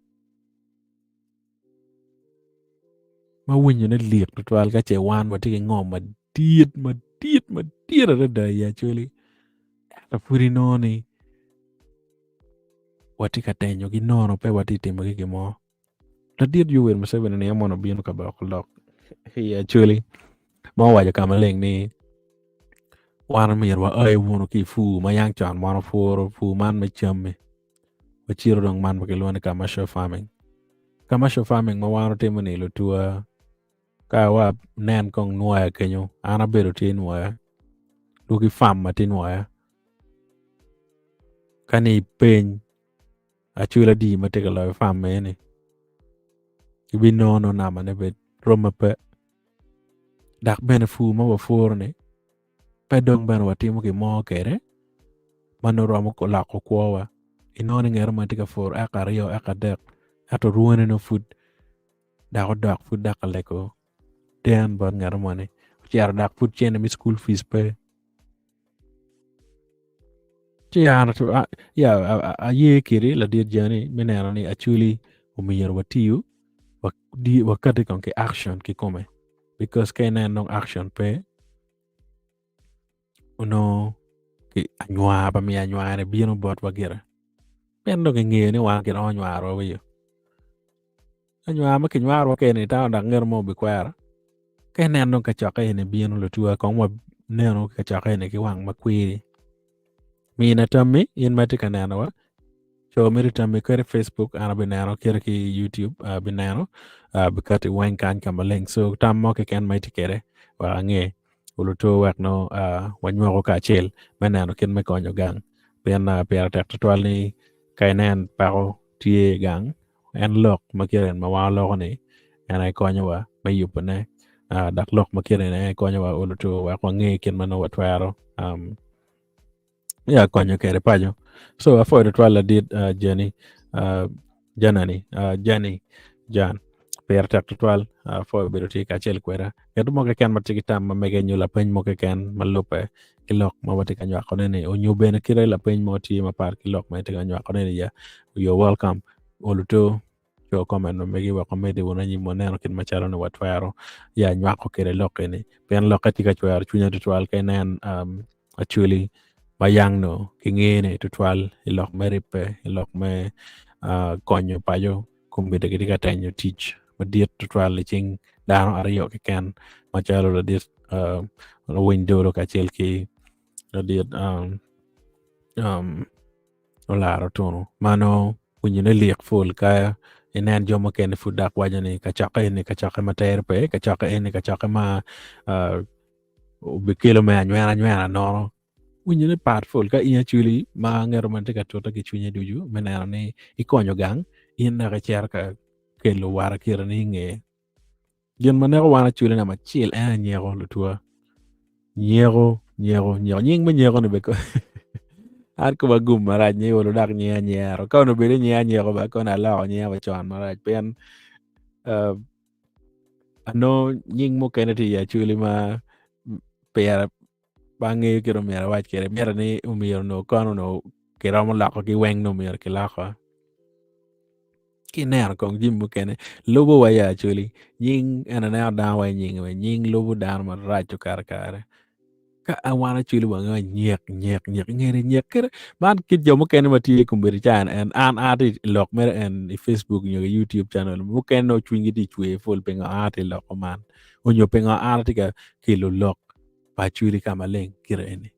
Ma winyone lik tutwal ka ce wan watye ki ngom madit madit madit adada i Acholi ento pud inongo ni watye ka tenyogi nono pe watye ka timogi gin mo. Ladit Yoweri Museveni ni mono obino ka boko lok i Acholi ma owaco ka maleng ni wan omyero waai wunu ki i pur ma yang con wan wapuro pur man me cam-mi. Wacito dong man ma kilwongo ni commercial farming. Commercial farming ma wan watimo ni lutuwa ka wa nen kong nwoya kenyo an abedo tye nwoya dwogi farm ma tye nwoya ka ni ipeny acwel adi ma tye ka loyo farm mene ibinongo nongo namba ne bed romme pe dok bene pur ma wapuro ni pe dong bene watimo gin mo kwede ma nongo romo loko kwowa. Inongo ni ngat mo tye ka puro eka aryo eka adek ento rwone nongo pud dok odok pud dok ka lego den bot ngat moni ocito dok pud cente me cukul fic pe. Ci an aye kwedi ladit jami me neno ni acholi omyero watiyu wakati kong ki action kikome because ka ineno dong action pe onongo anywar pa miyo anywar-ni bino botwa gire pien dong kingeyo ni wan kiromo nywarowa wa iyo anywar ma kinywarowa kwede-ni itamo dok ngat mo obikwero ka ineno dong kacokke eni bino lutuwa kong wanenu kacokke eni ki wang makwiri Mina tammi in ma itye ka nenowa. Co mito tammi kadi Facebook an abineno kadi ki YouTube abineno bikati weng kany ka maleng. So tam mo keken ma itye kwede wek ange oluto wek nongo wanywako kacel me neno kit me konyo gang. Pien pire tek tutwal ni ka inen peko tye i gang en lok ma kite ma wan waloko ni en aye konyowa me yubone. Uh, dok lok ma kite ni aye konyowa olo to wek wange kit ma nongo watwero um, ya konyo kwede paco. So apwoyo tutwal ladit uh, Jenny uh, Janani uh, Jenny Jan pire tek tutwal uh, apwoyo bedo tye kacel kweda. Ngat mo keken ma tye ki tam ma mege nyo lapeny mo keken ma lubbe ki lok ma watye ka nywakone ni onyo bene kite lapeny mo tye mapat ki lok ma itye ka nywakone ni ya you're welcome oluto co comment ma megi wek wamedde wunu anyim waneno kit macalo ni watwero ya nywako kwede lok eni pien lokke tye ka cwero cwinya tutwal ka inen um, Acholi ma yang no kingene tutwal i lok me ribbe i lok me uh, konyo paco kombeddi gitye ka tenyo tic madit tutwal i cing dano aryo keken macalo ladit uh, Owiny Dolo kacel ki ladit um, um, Olaro Tunu ma nongo winyone lik pul ka inen jo mukene pud dok waco ni kacokke eni kacokke ma tere pe kacokke eni kacokke ma uh, obikelo me anywena anywena nono winyone pat pul ka in acwali ma ngeto man tye ka tute ki cwinye ducu me neno ni ikonyo gang in dok icito ka kelo warakira ni inge Gin ma neko wan acwali namba acel en aye nyeko lutwa. Nyeko, nyeko, nyeko. Nying me nyeko ni be an koma gum marac ni olo dok nyinga anyero. Ka onongo bed ni nyinga anyeko ba kono aloko nyinga wa con marac pien uh, anongo nying mukene tye i acwali ma pire pe angeyo kit omyero awac kwede. Mitte ni omyero onongo kono onongo kiromo lokogi weng nongo myero kiloko. Ki ineno kong jami mukene lubo wa ya actually nying en aneno dano wa nying wa nying lubo dano marac okato kare ka wan actually wangeyo nyek nyek nyek ngene nyek kede man kit jo mukene ma tye kombeddi ca en an atye i lok mere en i Facebook nyo i YouTube channel mukene nongo cwinygi tye cwer pol pingo an atye i lok man onyo pingo an atye ka kelo lok pa actually ka maleng kite eni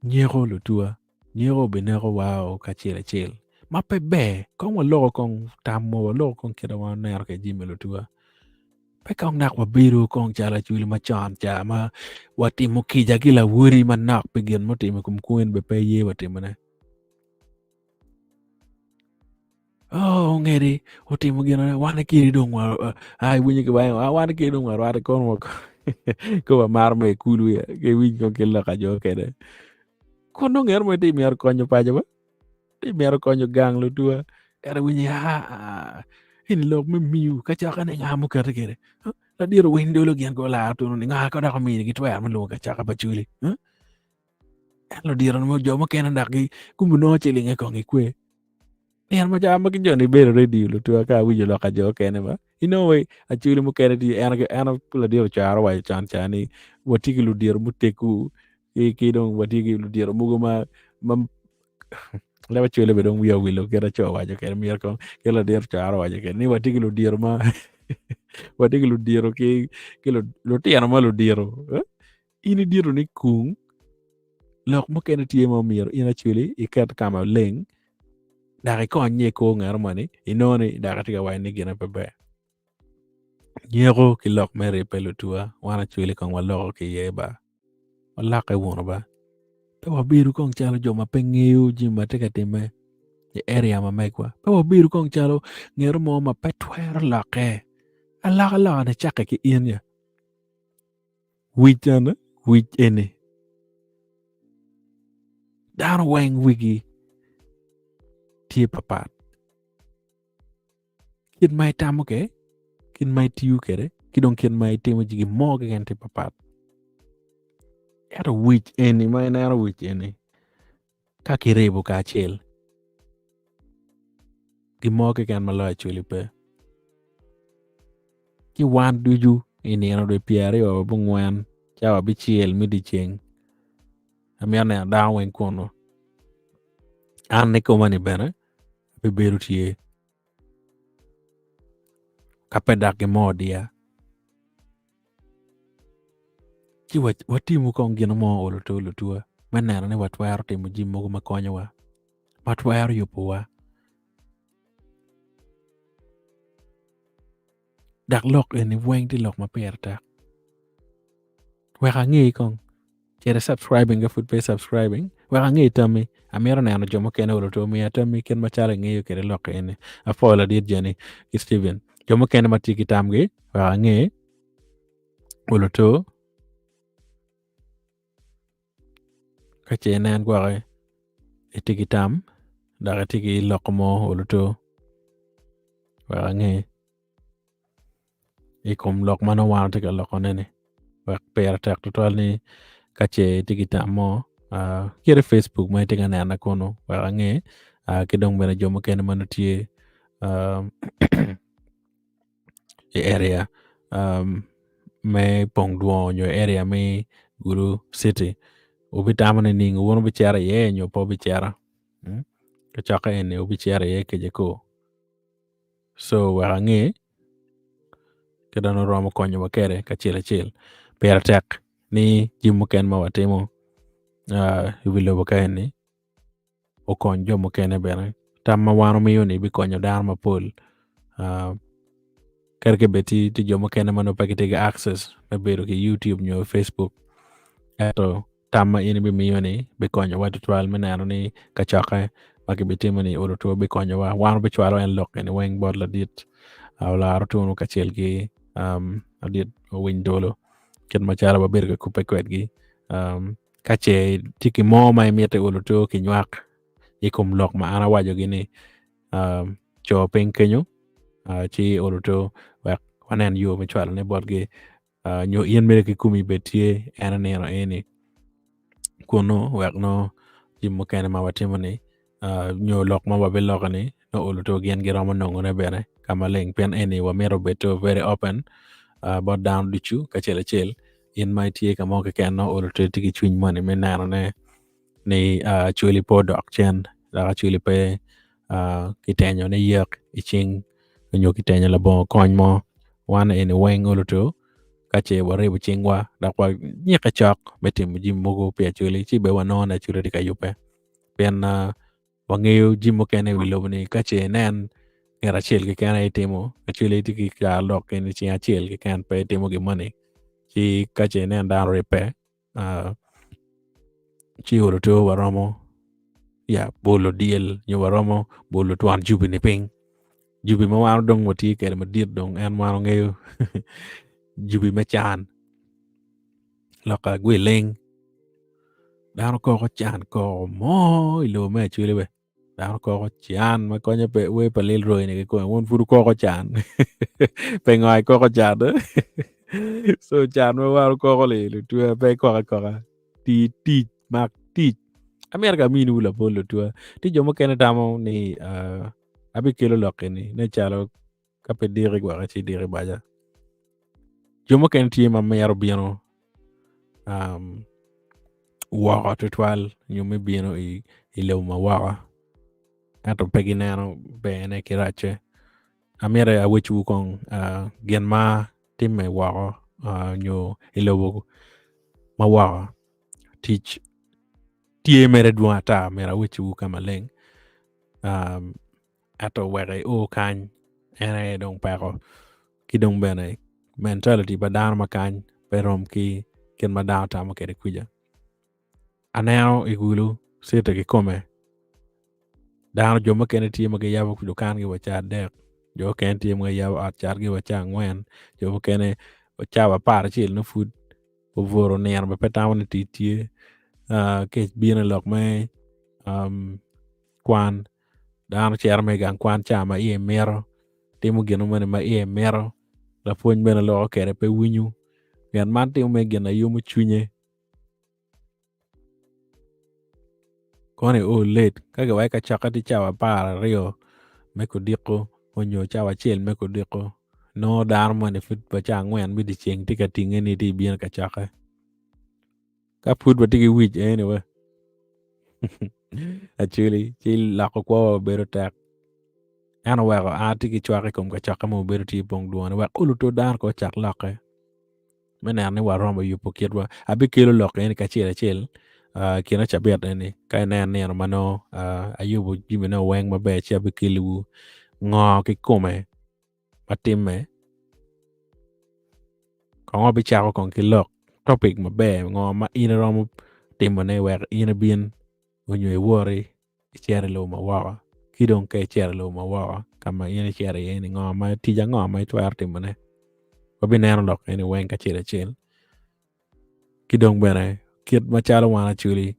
nyeko lutuwa Nyeko obineko wa kacel acel ma pe ber. Kong waloko kong tamwa, waloko kong kit ma waneno kwede jami lutuwa. Pe kong dok wabedo kong calo acwali macon ca ma watimo kica ki lawoti manok pi gin mutimo i kom kwoni bene pe iye watimone. Oh, ongedi otimo gin wan kiri dong wa ai winyo ki wango wan kiri dong warwate kono ko wamaro me kulu ya ke winyo kong ki lok ajo kede Kun nongo ngero mo tye myero konyo paco ba tye myero konyo gang lutuwa ento winyo aa eni lok me miu kacokke ni nga mukete kwede ladit owiny dolo gin ko olaro tunu ni nga ka dok omini gi twero me lwongo kacokke pa culi en ludito jo mukene dok gi gumbu nongo cilinge kong ikwe Nino ma ca ma ki joni bedo ready lutuwa ka awinjo lok ka jo okene ba. Inongo wai acwali mukene tye en en ladit ocaro owaco con ca ni watye ki ludito muteggu ki ki dong watye ki ludito mogo ma ma leb acwali bene dong wiya owilo kit aco owaco kwede myero kong kit ladit ocaro owaco kwede ni watye ki ludito ma watye ki ludito ki ki lutino ma ludito in idito ni kung lok mukene tye ma omyero in acwali iket ka maleng dok ikonnye i kor ngat moni inongo ni dok itye ka waco ni gine pe ber. Nyeko ki lok me ribbe lutuwa wan acwali kong waloko ki iye ba walokke wunu ba pe wabedo kong calo jo ma pe ngeyo jami ma tye ka timme i area ma megwa pe wabedo kong calo ngat mo ma pe twero lokke alokaloka ni cakke ki in ya. Wic ene, wic eni. Dano weng wigi tye papat. Kit ma itamo kwede, kit ma itiyo kwede, ki dong kit ma itimo gin mo keken tye papat. Ento wic eni ma ineno wic eni ka kiribo kacel gin mo keken ma loyo acwali pe. Ci wan ducu i nino dwe 24 cawa abicel me dyeceng amito neno dano weng kunu. An kikoma-ni bene abibedo tye ka pe dok gin mo odiya. Ci watimu kong gin mo olo to lutuwa me neno ni watwero timo jami mogo ma konyowa ma twero yubowa. Dok lok eni weng tye lok ma pire tek. Wek ange kong cit i subscribing ka pud pe i subscribing wek ange tammi amito neno jo mukene olo to omiya tammi kit macalo ingeyo kwede lok eni. Apwoyo ladit Jenny ki Steven. Jo mukene ma tye ki tamgi wek ange. Oloto ka ce inen gwoki itye ki tam dok itye ki loko mo oloto wek ange i kom lok ma nongo wan watye ka lokone-ni wek pire tek tutwal ni ka ce itye ki tam mo kit i facebook ma itye ka nena kunu wek ange ki dong bene jo mukene ma nongo tye i area me pong dwongo nyo area me Gulu city wubitamo nining wun wubicito iye nyo pe wubicito kacokke eni wubicito iye kece ko so wek ange kit ma dong romo konyowa kwede kacel acel pire tek ni jami mukene ma watimo i wi lobo ka eni okony jo mukene bene. Tam ma wan omiyo-ni bikonyo dano mapol. Kadi ka bed tye jo mukene ma nongo pe gitye ki access me bedo ki YouTube nyo Facebook, ento tam ma in ibimiyo-ni bikonyowa tutwal me neno ni kacokke ma kibitimo-ni olo two bikonyowa. Wan wabicwalo en lok eni weng bot ladit Olara Otunu kacel ki ladit Owiny Dolo kit macalo wabedo ka kubbe kwedgi. Ka ce tye ki mo ma imito olo to ki nywak i kom lok ma an awacogi ni, co piny kenyo ci olo to wek wanen yo me cwalone botgi nyo in mere kikomi bed tye en nino eni kunu wek nongo jami mukene ma watimo-ni nyo lok ma wabiloko-ni nongo olo to gin giromo nongone bene ka maleng pien eni wamito bedo very open bot dano ducu kacel acel in ma itye ka mo keken nongo olo to itye ki cwiny moni me nenone ni acholi pe odok cen dok acholi pe kitenyo ni yek i cing nyo kitenyo labongo kony mo wan eni weng olo to ka ce waribo cingwa dok wanyikke cok me timo jami mogo pi acholi ci bene wanongo ni acholi tye ka yubbe. Pien wangeyo jami mukene i wi lobo-ni ka ce inen ngat acel keken aye timo actually itye ki carolok eni ceng acel keken pe itimo gin moni ci ka ce inen dano oribbe ci olo to waromo ya bolo dyel nyo waromo bolo twon jubi-ni piny. Jubi ma wan dong watye kwede madit dong en wan wangeyo jubi me can loka gwiling. Dano koko can koko mo i lobo me Acholi be. Dano koko can ma konyo pe wer pa Lil Roy ni kikome wun pud wukoko can. Pingo ikoko can? So can ma wan wukoko li lutwa pe ikok akoka. Ti tic mak tic. Amito ka aminiwu labol lutwa. Tye jo mukene tamo ni uh, abikelo lok eni nen calo ka pe diki gwaka ci diki baja. Jo mukene tye ma mito bino um, woko tutwal nyo me bino i, i lobo ma woko ento pe gineno berne ki racce. Amito awecwu kong uh, gin ma timme woko uh, nyo i lobo ma woko. Tic tye mere dwong ata myero awecwu ka maleng. Um, ento wek io kany en aye dong peko ki dong bene mentality pa dano ma kany pe rom ki kit ma dano tamo kwede kwija. Aneno i Gulu city kikome dano jo mukene tye ma giyabo dukangi wa ca adek jo mukene tye ma giyabo ot catgi wa ca angwen jo mukene wa cawa 11 nongo pud obuto nino bene pe tamo ni tic tye kec bino i lok me kwan Dano cito mere i gang kwan ca ma iye mito, timo gin moni ma iye mito, lapwony bene loko kwede pe winyo. Pien man timo mere gin na yomo cwinye. Kono io late ka kiwaco kacokke tye cawa 12 me kudiko onyo cawa acel me kudiko nongo dano moni pud wa cawa angwen me dyeceng tye ka tinge ni tye bino kacokke. Ka pud watye ki wic eni we Actually ci loko kwowa bedo tek. En oweko an atye ki cwak i kom kacokke ma obedo tye i pong dwone wek oluto dano ko ocak lokke me neno ni waromo yubo kitwa. Abikelo lok eni kacel acel i kine cabit eni ka inen nino ma nongo ayubo jamine weng maber ci abikeliwu ngo kikome ma timme. Kong wabicako kong ki lok topic maber ngo ma in iromo timone wek in ibin onyo iwoti icit i lobo ma woko ki dong ka icito i lobo ma woko ka ma in icito iye ni ngo ma tic ango ma itwero timone. Wabineno lok eni weng kacel acel. Ki dong bene kit macalo wan Acholi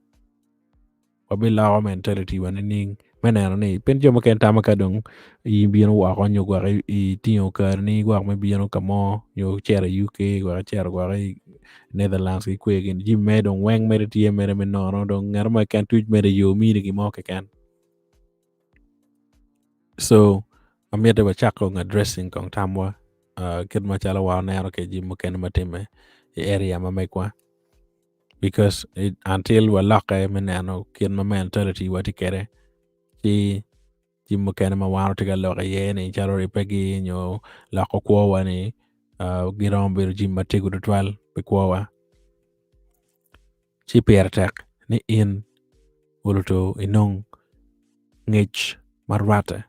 wabiloko mentality wa nining me neno ni pien jo mukene tamo ka dong ibino woko nyo gwok itingo kareni gwok me bino ka mo nyo icito i UK gwok icito gwok i Netherlands ki kwe gin jami mere dong weng mere tye mere me nono dong ngat mo keken tuc mere yo mini gin mo keken. So amiti wacak kong addressing kong tamwa uh, kit macalo wan waneno ki jami mukene ma timme i area ma megwa because it, until walokke me neno kit ma mentality wa tye kwede ci jami mukene ma wan watye ka lok iye ni calo ribbe-gi nyo loko kwowa ni uh, giromo bedo jami matego tutwal pi kwowa. Ci pire tek ni in oluto inong ngec ma rwatte.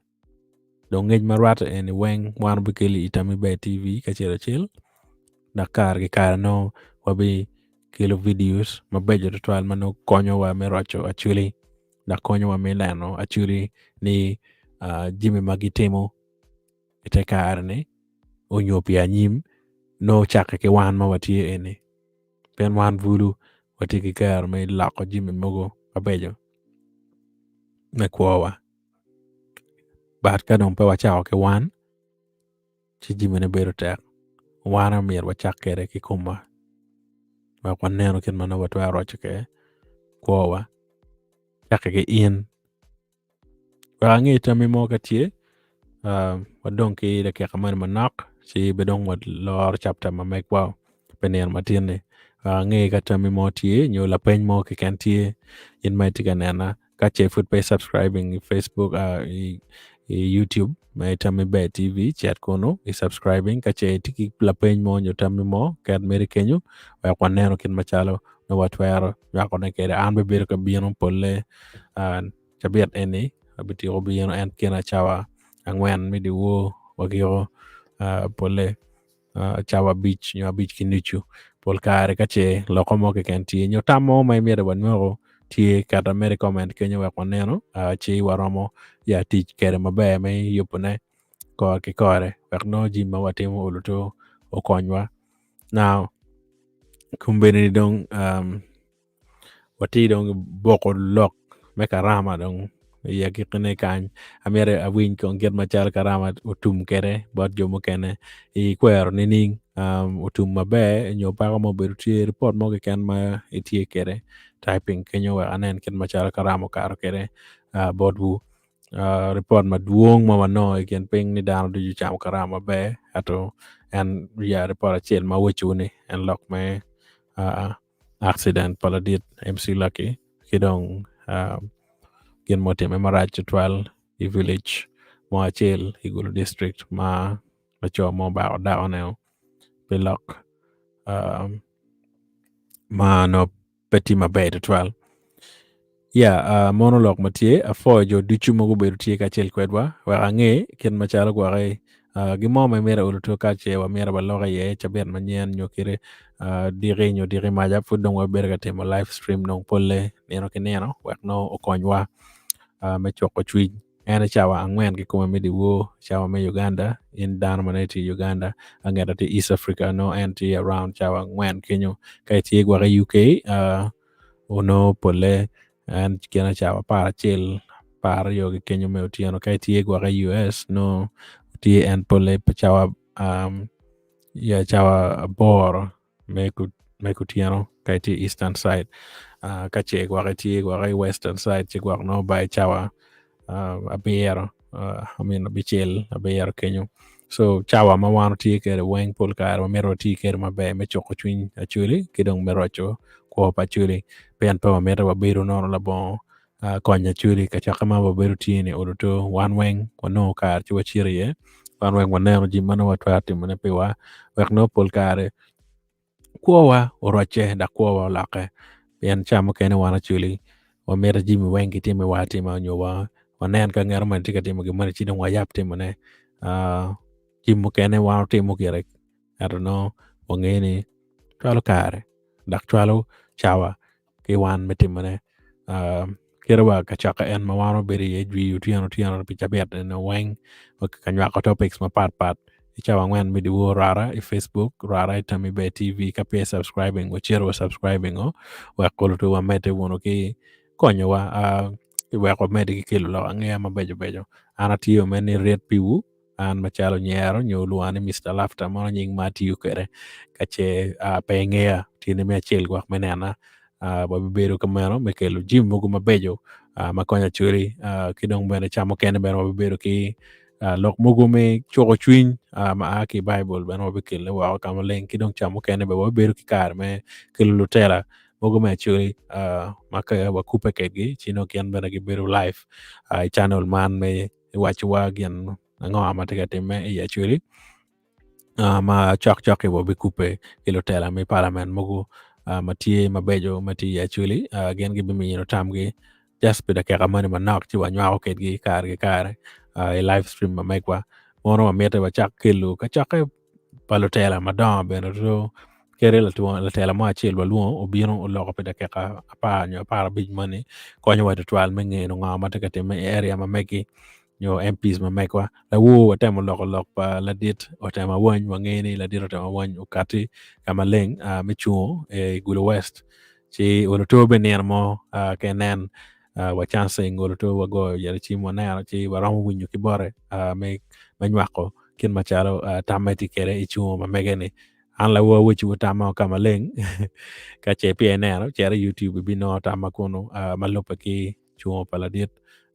Dong ngec ma rwatte eni weng wan wabikelo i Tammi Ber TV kacel acel dok kare ki kare nongo wabikelo videos mabeco tutwal ma nongo konyowa me roco acholi dok konyowa me neno acholi ni uh, jami ma gitimo i te kare-ni onyo pi anyim nongo ocakke ki wan ma watye eni. Pien wan bulu watye ki kero me loko jami mogo mabeco me kwowa. But ka dong pe wacako ki wan, ci jamine bedo tek. Wan aye myero wacak kwede ki komwa wek wanenu kit ma nongo watwero roco kwede kwowa. Cakke ki in. Wek ange tammi mo ka tye, uh, wadong ki dakika moni manok ci be dong waloro chapter ma megwa pi nino matin-ni. Wek ange ka tammi mo tye nyo lapeny mo keken tye in ma itye ka nena ka ce pud pe subscribing i Facebook uh, i, i YouTube ma Tammi Ber TV cet kunu i subscribing ka ce itye ki lapeny mo nyo tammi mo ket mere kenyo wek waneno kit macalo nongo watwero nywakone kwede. An bibedo ka bino polle uh, cabit eni abityeko bino en kine cawa angwen me dyewor wagiko uh, polle uh, cawa abic nyo abic ki nucu. Pol kare ka ce loko mo keken tye nyo tam mo ma imito wanywako tye keta mere i comment kenyo wek waneno uh, ci waromo ya tic kwede maber me yubone kore ki kore wek nongo jami ma watimo oluto okonywa. Now, kombeddi dong um, watye dong boko lok me karama dong i agikkine kany amyero awiny kong kit macalo karama otum kwede bot jo mukene i kwero nining um, otum maber nyo peko mo obedo tye ripot mo keken ma itye kwede typing kenyo wek anen kit macalo karama okato kwede uh, botwu. Uh, ripot madwong ma wanongo i kin piny ni dano ducu ocamo karama maber ento en ya ripot acel ma awacowu ni en lok me uh, accident pa ladit MC Lucky ki dong uh, gin mutimme marac tutwal i village mo acel i Gulu district ma laco mo obako dakone pi lok uh, ma nongo pe tye maber tutwal. Ya, uh, mono lok ma tye, apwoyo jo ducu ma gubedo tye kacel kwedwa wek ange kit macalo gwoki uh, gin mo ma imito olo two ka ce wamito walok iye cabit manyen nyo kite uh, diki nyo diki maca pud dong wabedo ka timo live stream dong polle nino ki nino wek nongo okonywa uh, me cuko cwiny En i cawa angwen kikome me dyewor, cawa me Uganda, in dano ma nongo itye i Uganda, angeta tye East Africa nongo en tye around cawa angwen kenyo. Ka itye gwok i UK uh, onongo polle en kine cawa 11 apar aryo ki kenyo me otyeno. Ka itye gwok i US nongo tye en polle pa cawa um, ya cawa aboro me me kutyeno ka itye eastern side uh, ka ce gwok itye gwok i western side ci gwok nongo ba i cawa uh, abiro uh, I mean abicel abiro kenyo so cawa ma wan watye kwede weng pol kare wamito wati kwede maber me cuko cwiny Acholi ki dong me roco kwo pa Acholi pien pe wamito wabedo nono labongo uh, konyo Acholi kacokke ma wabedo tye ni oluto wan weng wanongo kare ci wacito iye wan weng waneno jami ma nongo watwero timone piwa wek nongo pol kare kwowa orocce dok kwowa olokke pien ca mukene wan Acholi wamito jami weng kitimiwa atima nyo wanen ka ngat moni tye ka timo gin moni ci dong wayab timone uh, jami mukene wan watimo gire ento nongo wangeyo ni cwalo kare dok cwalo cawa ki wan me timone uh, kite wa kacokke en ma wan wabedo iye jwi otyeno otyeno pi cabit eno weng ka nywako topics mapat pat. I cawa angwen me dyewor rwara i Facebook, rwara i Tammy Ber TV. Ka pe subscribing, wacito wa subscribing o wek kolo to wamedde wunu ki konyowa uh, wek wamedde ki kelo lok angeya mabeco beco. An atiyo me ni ret piwu an macalo nyero nyo lwonga ni Mister Laughter mono nying ma atiyo kwede ka ce uh, pe ingeya tyene me acel gwok me nena uh, wabibedo kameno me kelo jim mogo mabeco uh, ma konyo acholi uh, ki dong bene ca mukene bene wabibedo ki uh, lok mogo me cuko cwiny uh, ma a ki i Baibul bene wabikele woko ka maleng ki dong ca mukene bene wabibedo ki kare me kelo lutela mogo me acholi uh, ma ka wakubbe kedgi ci nongo gin bene gibedo live uh, i channel man me iwacowa gin ango ma tye ka timme i Acholi uh, ma cokcok-ki wabikubbe ki lutela me parliament mogo uh, ma tye mabeco ma tye i Acholi uh, gin gibimiyo tamgi just pi dakika moni manok ci wanywako kedgi kare ki kare uh, i live stream ma megwa mono wamite wacak kelo kacokke pa lutela madongo bene to kadi latela mo acel walwongo obino oloko pi dakika apar nyo 15 moni konyowa tutwal me ngeno ngo ma tye ka timme i area ma megi nyo MPs ma megwa. Lawor watemo loko lok pa ladit Otema Awany wangeyo ni ladit Otema Awany okati ka maleng uh, me cungo i Gulu West ci oluto be nino mo uh, ka inen uh, wa chancing oluto wagoyo yere cim waneno ci waromo winyo ki bote uh, me, me nywako kit macalo uh, tamme tye kwede i cungo ma mege ni. An lawor awecciwu tamma ka maleng ka ce peya ineno cit i YouTube ibinongo tamma kunu uh, ma lubbe ki cungo pa ladit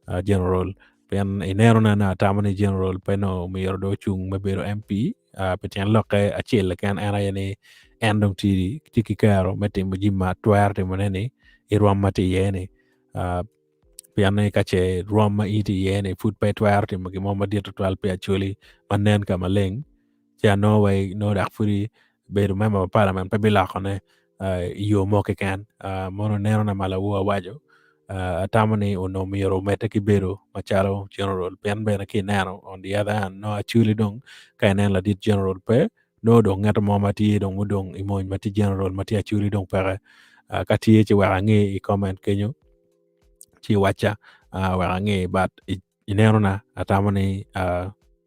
uh, general pien ineno na na atamo ni general pe no myero do ocung me bedo MP uh, pi tyen lokke acel keken en aye ni en dong tye tye ki kero me timo jami ma twero timone ni i rwom ma tye iye ni uh, pien ni ka ce rwom ma in tye iye ni pud pe twero timo gin mo madit tutwal pi Acholi ma nen ka maleng ci anongo wai nongo dok pud bedo member pa parliament pe bilokone uh, i yo mo keken uh, mono neno na ma lawor awaco uh, atamo ni onongo myero omedde ki bedo macalo general pien bene ki ineno on the other hand nongo Acholi dong ka ineno ladit general pe nongo dong ngeto mo ma tye dong mudong i mony ma tye general ma tye Acholi dong peke uh, ka tye ci wek ange i comment kenyo ci wacca uh, wek ange but ineno na atamo ni uh,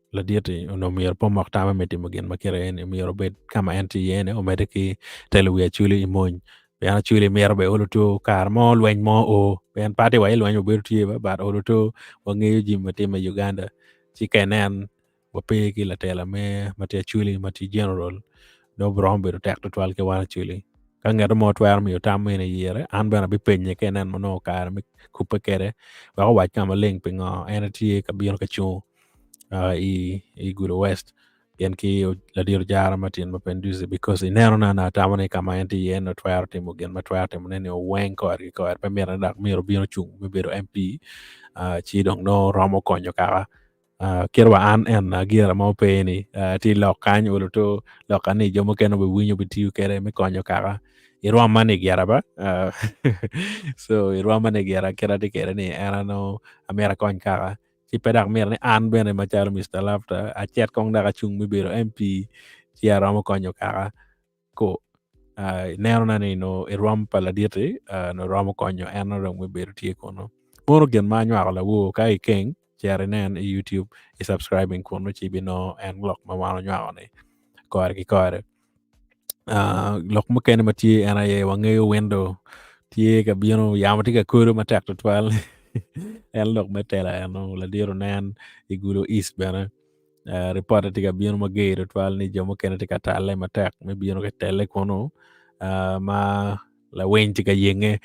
ladit-ti onongo myero pe omok tamme me timo gin ma kite eni myero obed ka ma en tye iye ni omedde ki telo wi Acholi i mony pien Acholi mito bene olo two kare mo lweny mo o pien pati wa i lweny obedo tye ba but olo two wangeyo jami ma timme i Uganda ci ka inen wape ki latela me ma tye Acholi ma tye general dong romo bedo tek tutwal ki wan Acholi ka ngeto mo twero miyo tam meno i ire an bene abipenye ka inen ma nongo kare me kubbe kwede wek owac ka maleng pingo en tye ka bino ka cung uh, i, i Gulu West pien ki ladit ojara Martin Mapenduzi because ineno na na atamo ni ka ma en tye iye no twero timo gin ma twero timone ni oweng kore ki kore pe mito ni dok myero obin ocung me bedo MP uh, ci dong nongo romo konyo kaka uh, kit wa an en agira mo pe ni uh, tye lok kany olo to lok ani jo mukene obiwinyo bitiyo kwede me konyo kaka irwoma ni gira ba uh, so irwoma ni gira kit atye kwede ni en ano amyero akony kaka ci pe dok mito ni an bene macalo Mister Laughter acit kong dok acung me bedo MP ci aromo konyo kaka ko uh, ineno ni no irwom pa laditi uh, no romo konyo en dong me bedo tye kono mono gin ma anywako lawor ka ikeng cer inen i YouTube i subscribing kono ci binongo en lok ma wan onywako ni kore ki kore. Uh, lok mukene ma tye en aye wangeyo window tye ka bino yamo tye ka kodo matek tutwal en lok me tela eno ladiro nen i Gulu East bene uh, ripote tye ka bino mager tutwal ni jo mukene tye ka talle matek me bino ka telle kunu uh, ma lawiny tye ka yenge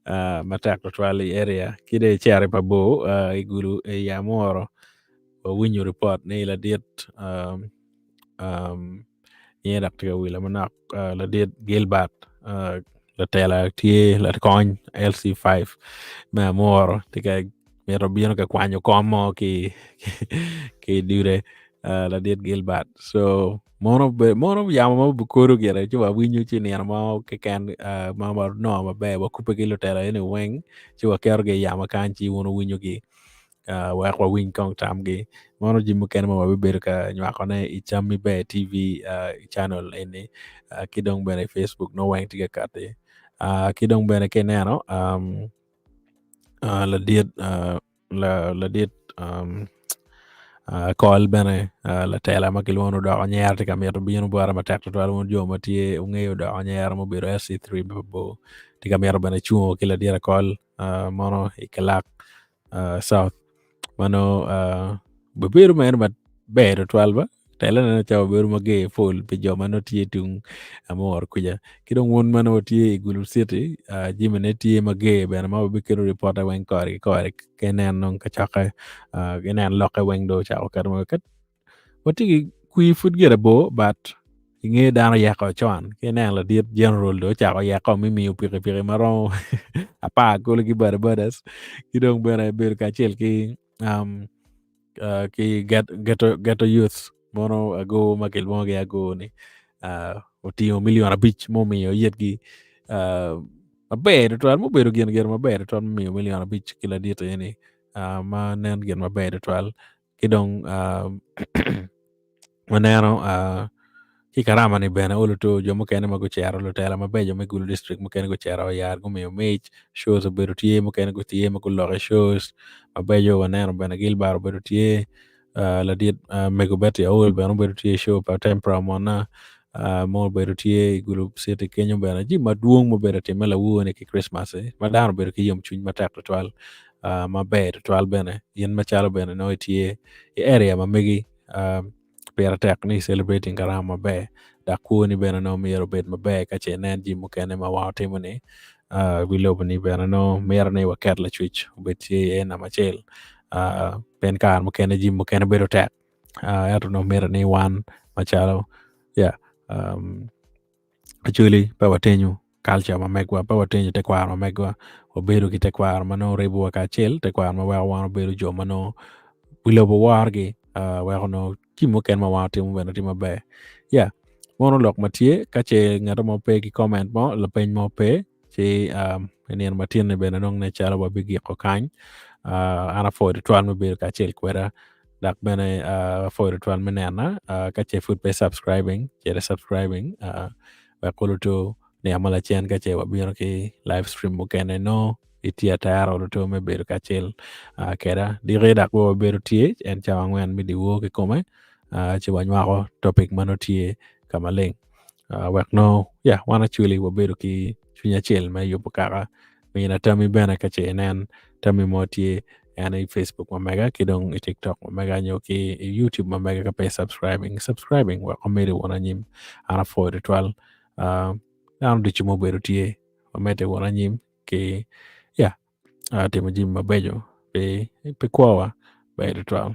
uh, matek tutwal i area ki dong icito i pa bor uh, i Gulu i Amuro wawinyo ripot ni ladit um, um, Nyinge dok tye ka wilo manok uh, ladit Gilbert uh, latela tye lakony LC5 me Amuro tye ka mito bino ka kwanyo kom mo ki ki dude uh, ladit Gilbert so mono be mono yamo mo bukodo gire ci wawinyo ci nino mo keken uh, ma wanongo maber wakubbe ki lutela eni weng ci waketogi i yamo kany ci wun wuwinyogi uh, wek wawiny kong tamgi. Mono jami mukene ma wabibedo ka nywakone i Cammi Ber TV uh, channel eni uh, ki dong bene i Facebook no weng tye ka kati. Uh, ki dong bene ka ineno um, uh, ladit uh, la, ladit um, Akol bene latela ma kilwongo ni Odok Anyera tye ka mito bino bote matek tutwal wun jo ma tye wungeyo Odok Anyera ma obedo SC3 me Mabor tye ka mito bene cungo ki ladit Akol mono i Kilak South ma nongo obedo mere maber tutwal ba. Tele neno calo obedo mager pol pi jo ma nongo tye tung amor kuca. Ki dong wun ma nongo tye i Gulu City, uh, jami ne tye mager bene ma wabikelo ripote weng kore ki kore ka inen dong kacokke, uh, inen lokke weng dong ocako keto ma ket watye ki kwir pud gire bor but inge dano yeko con ki inen ladit general dong ocako yeko me miyo pikipiki ma romo apar kulu ki boda bodas ki dong bene bedo kacel ki um, uh, ki get, ghetto, ghetto youth mono ago ma kilwongogi ago ni uh, otingo milion abic mumiyo yetgi uh, maber tutwal mubedo gin gin maber tutwal mumiyo milion abic ki ladit eni uh, ma nen gin maber tutwal ki dong uh, Waneno ki karama-ni bene olo to jo mukene ma gucito lutela mabeco me Gulu district mukene gucito oyar gumiyo mic shows obedo tye mukene gutye ma guloko i shows mabeco waneno bene Gilbert obedo tye ladit mego Betty Aol bene obedo tye i show pa Tempra Omona mo obedo tye i Gulu city kenyo bene jami madwong ma obedo ka timme lawor-ni ki Christmas-ci ma dano obedo ki yomcwiny matek tutwal maber tutwal bene in macalo bene nongo itye i area ma megi. Pire tek ni celebrating karama maber dok kwoni bene nongo myero obed maber ka ce inen jami mukene ma wan watimo ni wi lobo ni bene nongo mito ni waket lacwec obed tye iye namba acel pien kare mukene jami mukene bedo tek ento nongo mito ni wan macalo ya Acholi pe watenyo culture ma megwa, pe watenyo tekwaro ma megwa, wabedo ki tekwaro ma nongo ribowa kacel, tekwaro ma weko wan wabedo jo ma nongo wi lobo worogi, uh, weko nongo jami mukene ma wan watimo bene tye maber. Yeah, mono lok ma tye ka ce ngat mo pe ki comment mo, lapeny mo pe, ci um, i nino ma tin-ni bene nongo ne calo wabigiko kany. Uh, an apwoyo tutwal me bedo kacel kweda dok bene uh, apwoyo tutwal me nena. Uh, ka ce pud pe subscribing, cit i subscribing uh, wek oluto niang ma lacen ka ce wabino ki live stream mukene nongo itye atera oluto me bedo kacel uh, keda. Diki dok bene wabedo tye en cawa angwen me dyewor kikome uh, ci wanywako topic ma nongo tye ka maleng. Uh, wek nongo yeah, wan actually wabedo ki cwiny acel me yubo kaka. Mina tammi bene ka ce inen tammi mo tye en i Facebook ma mega ki dong i TikTok ma mega nyo ki i YouTube ma mega ka pe subscribing subscribing wek omedi wun anyim. An apwoyo tutwal uh, dano ducu ma obedo tye wamedde wun anyim ki yeah, uh, timo jami mabeco pi, pi kwowa ber tutwal.